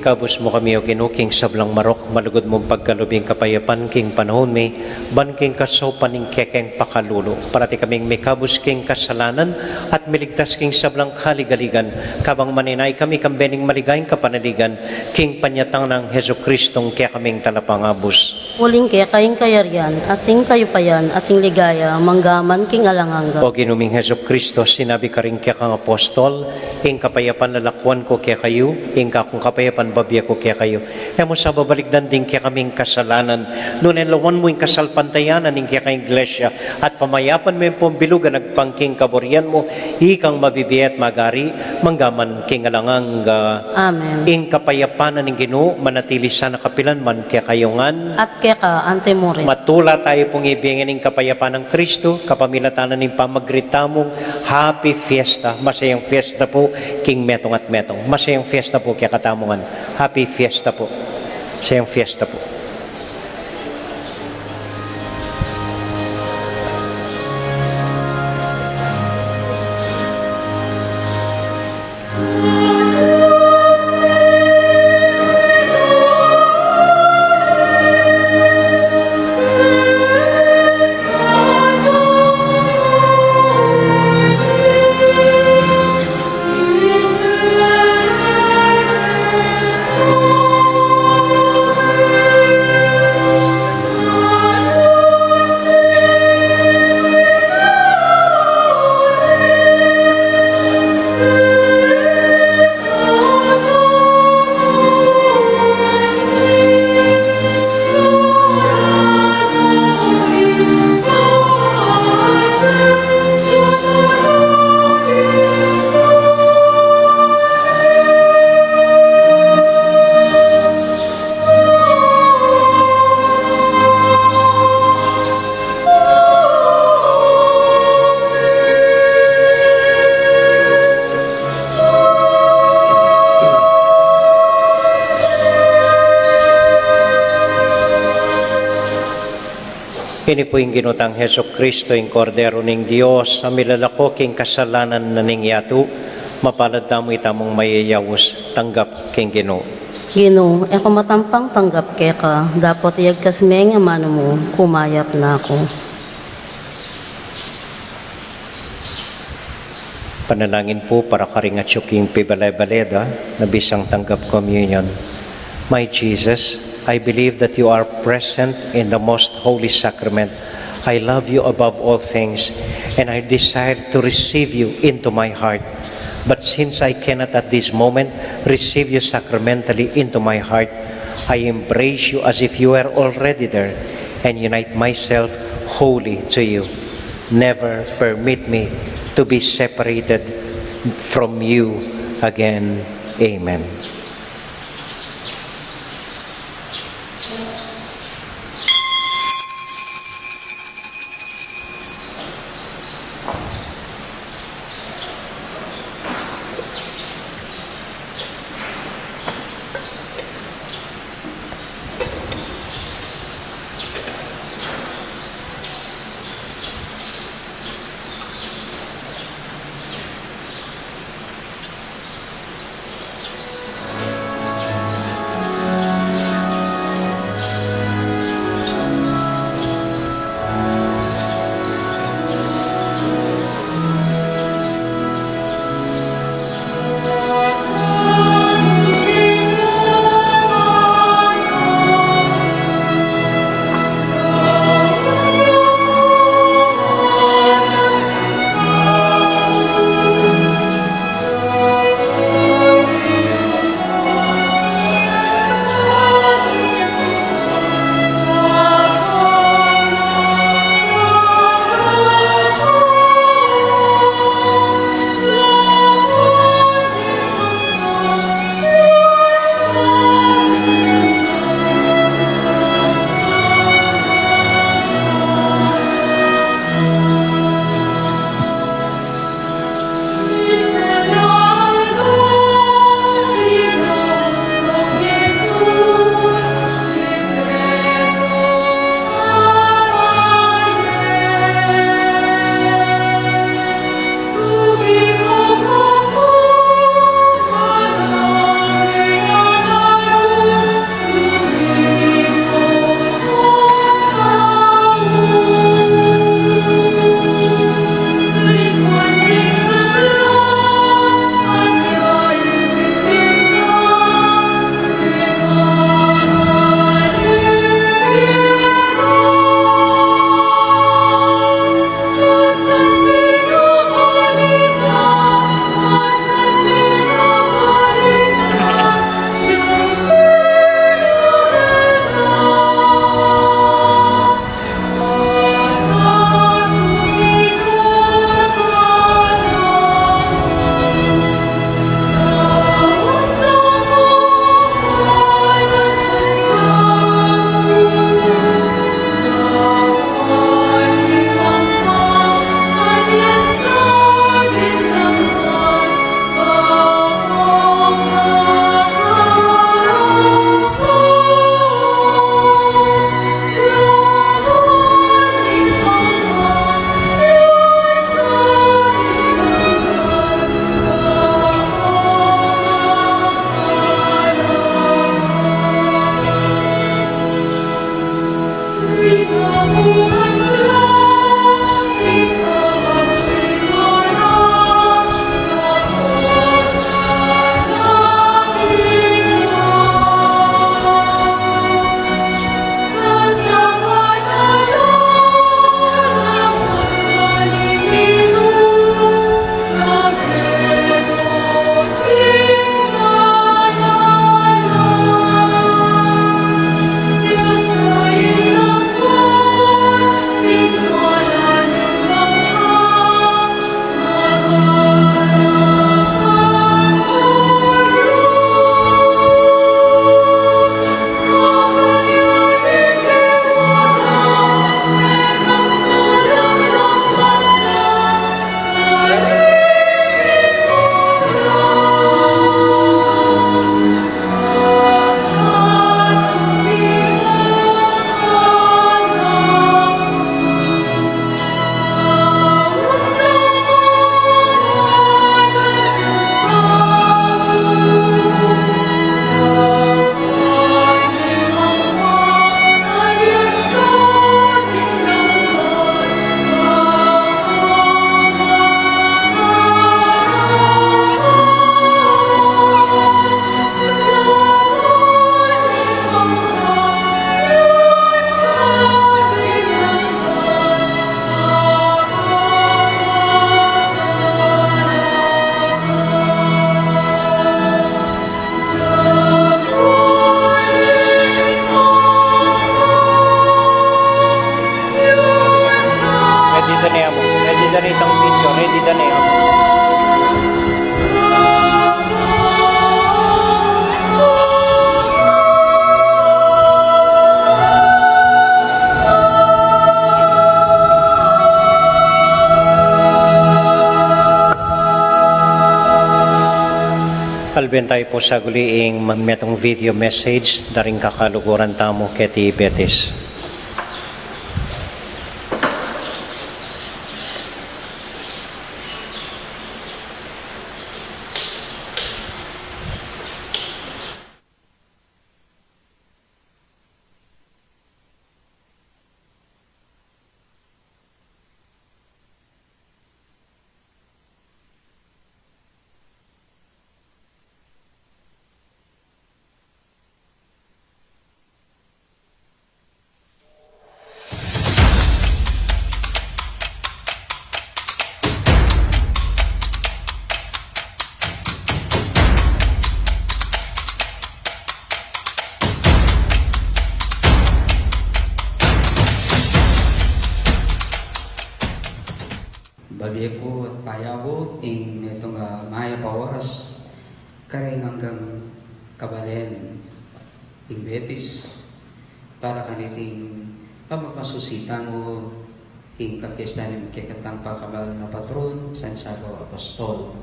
Kabus mu kami, O Ginu, king sablang marok, malugud mung pagkalub ing kapayapan king panaun mi, ban king kasaupan ning kekeng pakalulu, parati kaming mikabus king kasalanan at miligtas king sablang kaligaligan, kabang maninaya kami kambe ning maligayang kapanaligan, king panyatang nang Jesucristong kekaming Talapangabus. Uling keka ing kayarian, at ing kayupayan, at ing ligaya, mangga man king alang angga. O Ginu ming Jesucristo, sinabi karing kekang apostol, ing kapayapan lalakuan ku kekayu, ing kakung kapayapan babie ku kekayu. E mu sa babalikdan ding kekaming kasalanan, nune lawan mu ing kasalpantayanan ning kekang Iglesia, at pamayapan me ing pung bilug a agpang king kaburian mu, ikang mabibie at magari, mangga man king alang angga. Amen. Ing kapayapan na ning Ginu, manatili sana kapilan man kekayu ngan. At keka antimurin. Matula tayu pung ibie ngan ing kapayapan nang Kristo, kapamilatan na ning pamagdalak tamung Happy Fiesta, masayang fiesta pu king metung at metung. Masayang fiesta pu kekatamu ngan. Happy Fiesta pu. Masayang fiesta pu. Ini pu ing Ginu tang Jesucristo, ing Kordero ning Dios, a milalako king kasalanan na ning yatu. Mapalad tamu itamung mayayaus tanggap king Ginu. Ginu, e ku matampang tanggap keka, dapot iyagkas me ing amanu mu, kumayap na ku. Panalangin pu para karing atyu king pibale-bale da na bisang tanggap communion. My Jesus, I believe that you are present in the most holy sacrament. I love you above all things, and I desire to receive you into my heart. But since I cannot at this moment receive you sacramentally into my heart, I embrace you as if you were already there and unite myself wholly to you. Never permit me to be separated from you again. Amen. Ready da ne mu. Ready da ne itang video. Ready da ne mu. Alben tayu pu saguli ing metung video message da ring kakaluguran tamu keti Betis. Babie ku at payabu ing metung a mayap a oras karing anggang kabalen ing Betis para kaniting pamagmasusi tamu ing kapiestan ning kekatang pakabal na patron, Santiago Apostol.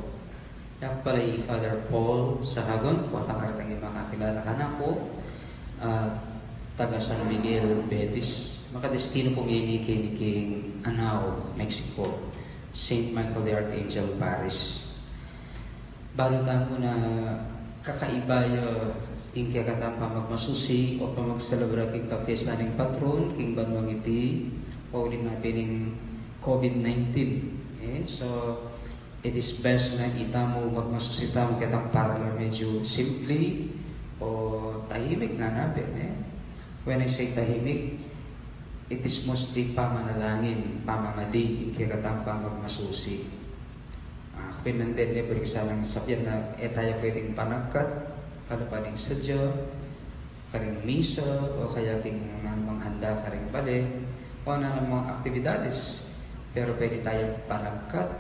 Aku pala i Father Paul Sahagon, kuatang karetang i makakilala kanaku, ah, taga San Miguel, Betis. Makadestinu ku ngeni keni king Anao, Mexico, Saint Michael the Archangel Parish. Balu tamu na kakaiba ya ing kekatang pamagmasusi o pamagselebra king kapiestan ning patron king banuang iti, pauli na pin ning COVID nineteen. Eh, so, it is best na itamu magmasusi tamu ketang para la medyu simple o tahimik ngana pin, eh. When I say tahimik, it is mostly pamanalangin, pamangadi ing kekatang pamagmasusi. Ah, aku pin nandin ne, buri ku sanang sabian na e taya pwedeng panagkat, kalupa ning sadya, karing misa, o kaya king nanumang handa karing bale, o nanumang aktibidades. Pero pwede tayang panagkat,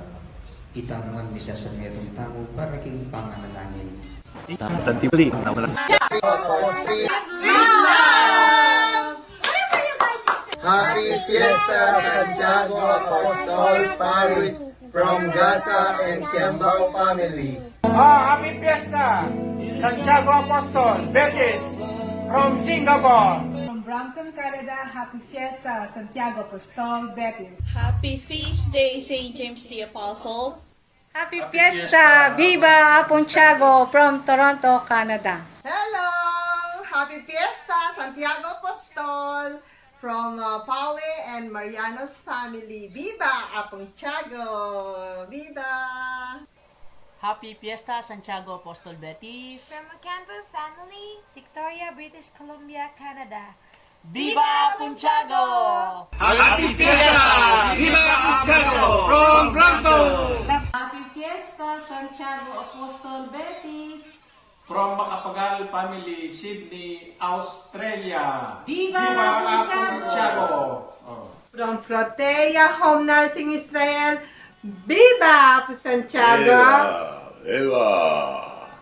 itamu ngan misasanmetung tamu para king pamanalangin. Happy Fiesta, Santiago Apostol Parish, from Gaza and Kiambao family. Ah, happy fiesta, Santiago Apostol, Betis, from Singapore. From Brampton, Canada, happy fiesta, Santiago Apostol, Betis. Happy feast day, Saint James the Apostle. Happy fiesta, viva Apung Tiago, from Toronto, Canada. Hello, happy fiesta, Santiago Apostol, From, uh, Paule and Mariano's family. Viva Apung Tiago! Viva! Happy Fiesta, Santiago Apostol Betis. From Ocampo family, Victoria, British Columbia, Canada. Viva Apung Tiago! Happy Fiesta! Viva Apung Tiago! From Toronto! Happy Fiesta, Santiago Apostol Betis. From Macapagal family, Sydney, Australia. Viva Apung Tiago! Oh. From Protea Home Nursing Israel, viva Apung Tiago! Viva! Viva!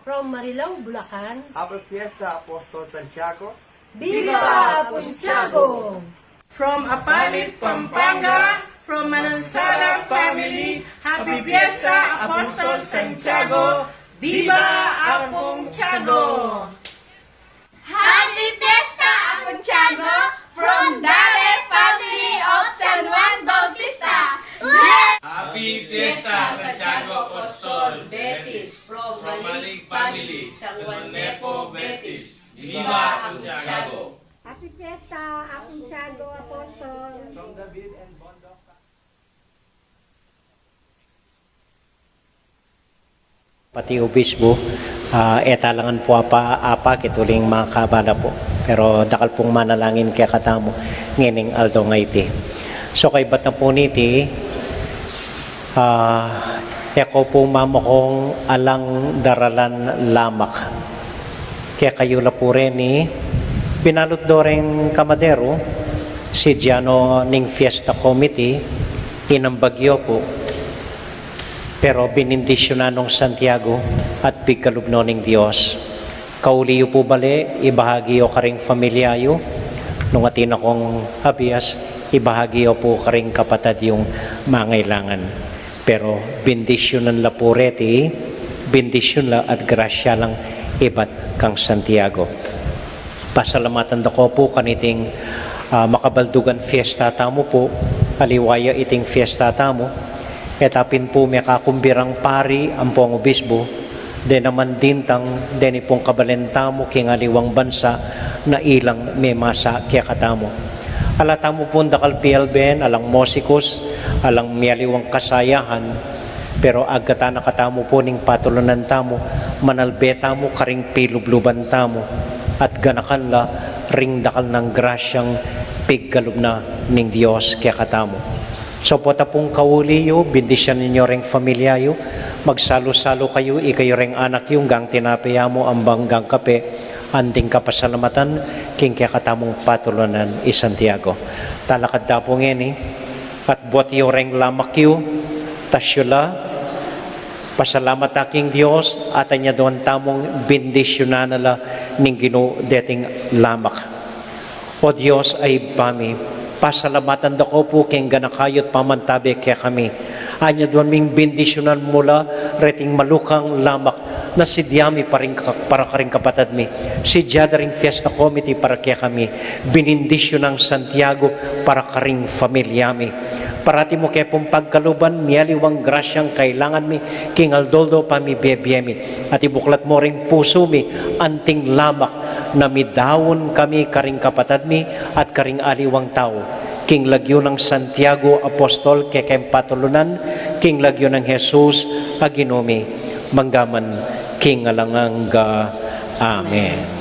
From Marilao, Bulacan. Happy Fiesta, Apostol Santiago. Viva Apung Tiago! From Apalit, Pampanga, from Manansara family, Happy Fiesta, Apostol Santiago, Viva Apung Tiago! Happy Fiesta, Apung Tiago, from Dare family of San Juan Bautista. Happy Fiesta, Santiago Apostol Betis, from Malig family, San Juan Nepo Betis. Viva Apung Tiago! Happy Fiesta, Apung Tiago Apostol. Pati Obispo, ah, e talangan pu apa, apa, kit uling makabala pu. Pero dakal pung manalangin kekatamu ngening aldo a iti. So, kaybat na pu niti, ah, e ko pu mamakung alang daralan lamak. Kekayu la pu reni, binalut do reng kamaderu, si Diano ning Fiesta Committee, inambag yu pu. Pero binindisyunan nong Santiago at pigkalub no ning Dios. Kauli yu pu bale, ibahagi yu karing familia yu, nung atin akong abias, ibahagi yu pu karing kapatad yung mangailangan. Pero bindisyunan la pu reti, bindisyun la at grasya lang ibat kang Santiago. Pasalamatan da ko pu kaniting, ah, makabaldugan fiesta tamu pu, aliwa ya iting fiesta tamu. E ta pin pu mekakumbirang pari ampong obispo, de naman dintang deni pung kabalen tamu king aliwang bansa na ilang memasa kekatamu. Ala tamu pung dakal pialben, alang mosikus, alang mialiwang kasayahan, pero agkatan na katamu pu ning patulunan tamu, manalbe tamu karing pilubluban tamu, at ganakan la ring dakal nang grasyang pigkalub na ning Dios kekatamu. So pota pung kauli yu, bindisyan yu reng familia yu, magsalu-salu kayu, ikayu reng anak yu, anggang tinape ya mu, anggang kape, anting kapasalamatan king kekatamung patulunan i Santiago. Talakad ta pu ngeni, at buat yu reng lamak yu, tasyu la, pasalamat ta king Dios, at anyaduan tamung bindisyunan na la ning Ginu deting lamak. O Dios a Ibpa mi, pasalamatan da ko pu king ganaka yu at pamantabe kekami. Anyaduan ming bindisyunan mu la reting malukang lamak na sidya mi paring ka-, para karing kapatad mi. Sidya da ring fiesta committee para kekami. Binindisyunan nang Santiago para karing familia mi. Parati mu ke pung pagkaluban, mialiwang grasyang kailangan mi, king aldo-aldo pang mibie-bie mi. At ibuklat mu ring pusu mi, anting lamak na midaun kami karing kapatad mi at karing aliwang tau. King lagyu nang Santiago Apostol kekeng patulunan, king lagyu nang Jesus a Ginu mi, mangga man king alang angga. Amen.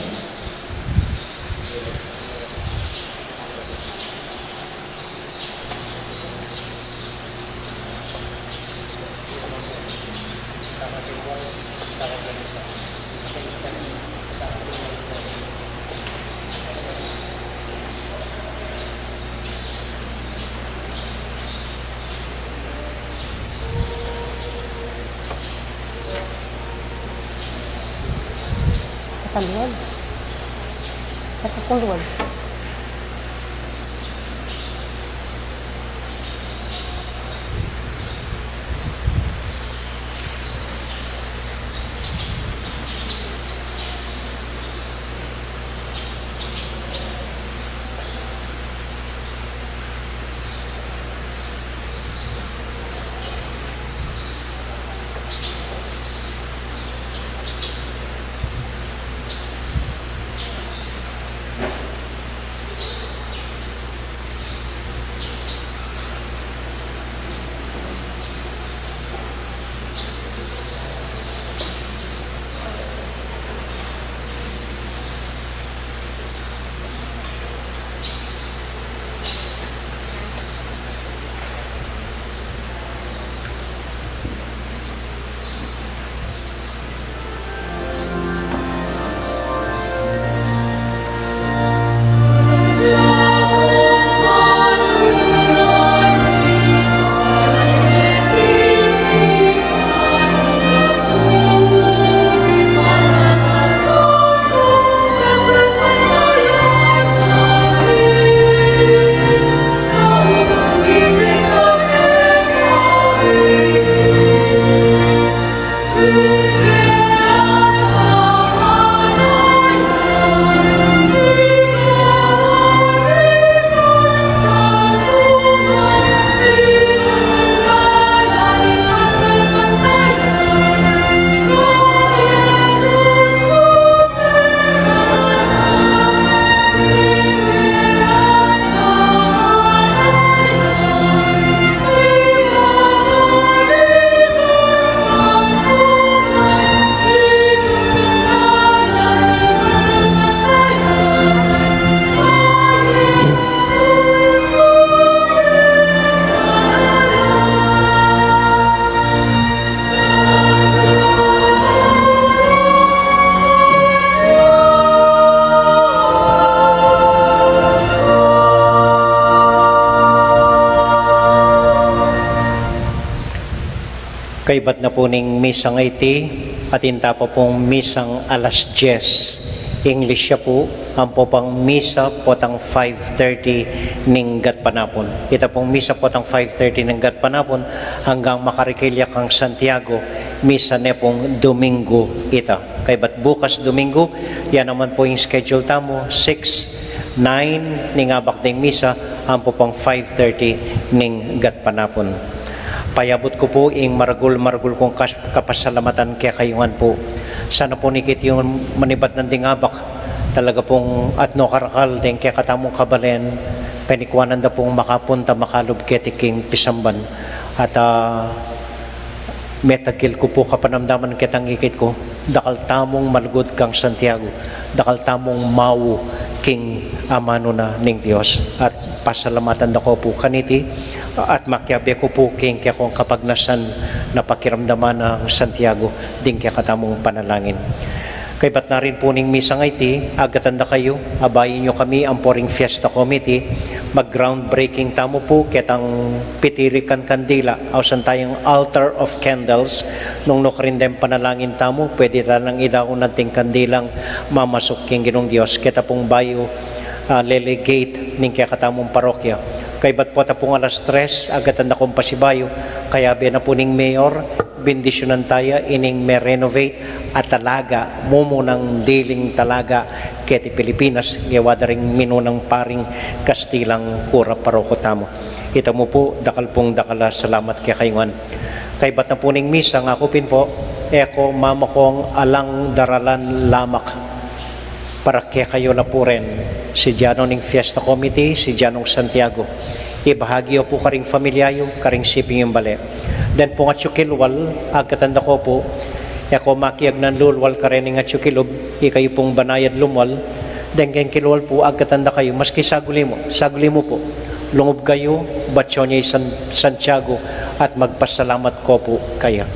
Katanduan. Katanduan. Kaybat na pu ning misang iti, atin ta pa pung misang alas diyes, English ya pu, ampo pang misa potang five thirty ning gatpanapun. Ita pung misa potang five thirty ning gatpanapun, anggang makarikil ya kang Santiago, misa ne pung Domingo ita. Kaybat bukas Domingo, ya naman pu ing schedule tamu, six, nine ning abak ding misa, ampo pang five thirty ning gatpanapun. Payabut ku pu ing maragul-maragul kung kas-, kapasalamatan kekayu ngan pu. Sana pu ikit yu manibat nanding abak, talaga pung atyu karakal deng kekatamung kabalen, penikuanan da pung makapunta, makalub keti king pisamban. At, ah, metagil ku pu kapanamdaman ketang ikit ku, dakal tamung malugud kang Santiago, dakal tamung mau king amanu na ning Dios. At pasalamatan da ko pu kaniti, at makiabe ku pu king kekong kapagnasan na pakiramdaman nang Santiago ding kekatamung panalangin. Kaybat na rin pu ning misang iti, agatan da kayu, abayan yu kami ampo ring fiesta committee, mag-groundbreaking tamu pu ketang pitirikan kandila, ausan tayang altar of candles, nung nukarin deng panalangin tamu, pwede ta nang idaun anting kandilang mamasuk king Ginung Dios, keta pung bayu, ah, lele gate ning kekatamung parokya. Kaybat pota pung alas tres, agatan da kung pasibayu, kayabe na pu ning mayor, bendisyunan taya ining me-renovate a talaga, mumunang diling talaga keti Pilipinas, gewa da ring minunang paring Kastilang kura paroko tamu. Ita mu pu, dakal pung dakal a salamat kekayu ngan. Kaybat na pu ning misa, ngaku pin pu, e ko mamakung alang daralan lamak para kekayu la pu rin, sidya no ning fiesta committee, sidya nong Santiago. Ibahagi yu pu karing familia yu, karing siping yung bale. Deng pung atyu kilwal, agkatan da ko pu, e ko makiagnan lulwal kareng atyu kilub, ikayu pung banayad lumwal, deng keng kilwal pu, agkatan da kayu, maski saguli mu, saguli mu pu. Lungub kayu, batyo ne i San-, Santiago, at magpasalamat ko pu kaya.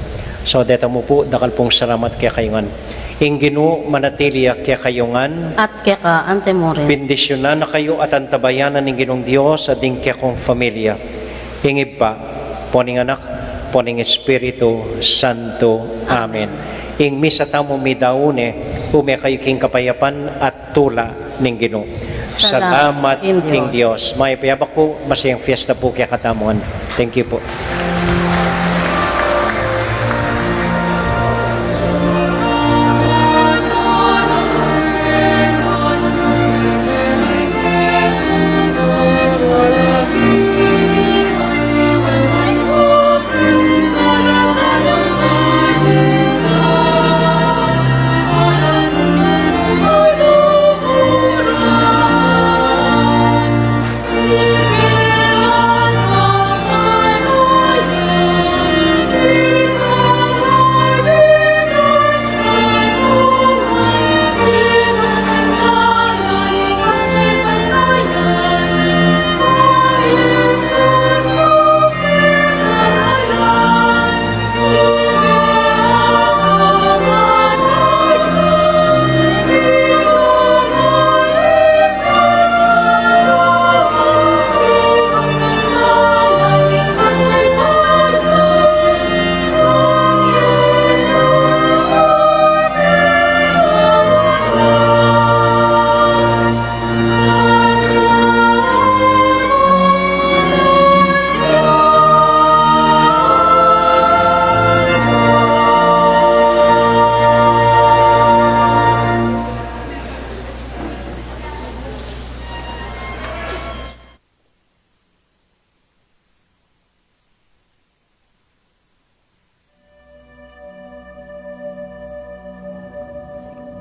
So, deta mu pu, dakal pung salamat kekayu ngan. Ing Ginu manatili ya kekayu ngan. At keka anti mu rin. Bendisyunan na kayu at antabayanan ning Ginung Dios at ding kekong familia. Ing Ibpa, ampo ning Anak, ampo ning Espiritu Santo. Amen. Ing misa tamu midaun ne, ume kayu king kapayapan at tula ning Ginu. Salamat king Dios. Mayap a abak pu, masayang fiesta pu kekatamu ngan. Thank you pu.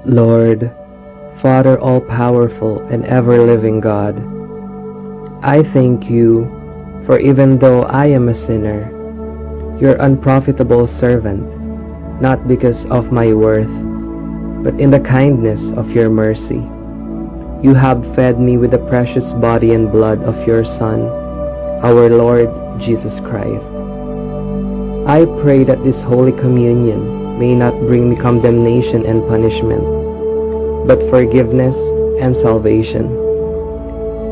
Lord, Father all-powerful and ever-living God, I thank you for, even though I am a sinner, your unprofitable servant, not because of my worth, but in the kindness of your mercy. You have fed me with the precious body and blood of your Son, our Lord Jesus Christ. I pray that this Holy Communion may not bring me condemnation and punishment, but forgiveness and salvation.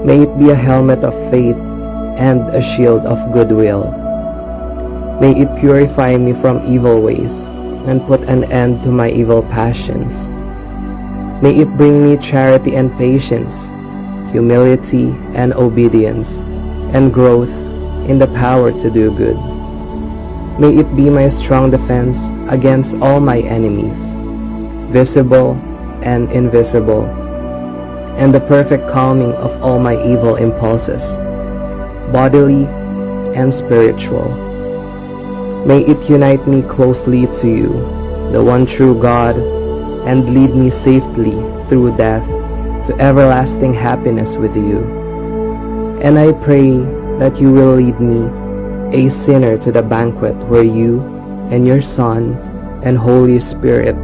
May it be a helmet of faith and a shield of goodwill. May it purify me from evil ways and put an end to my evil passions. May it bring me charity and patience, humility and obedience, and growth in the power to do good. May it be my strong defense against all my enemies, visible and invisible, and the perfect calming of all my evil impulses, bodily and spiritual. May it unite me closely to you, the one true God, and lead me safely through death to everlasting happiness with you. And I pray that you will lead me, a sinner, to the banquet where you and your Son and Holy Spirit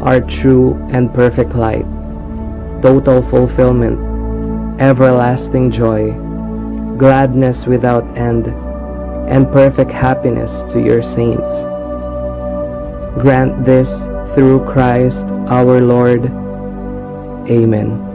are true and perfect light, total fulfillment, everlasting joy, gladness without end, and perfect happiness to your saints. Grant this through Christ our Lord. Amen.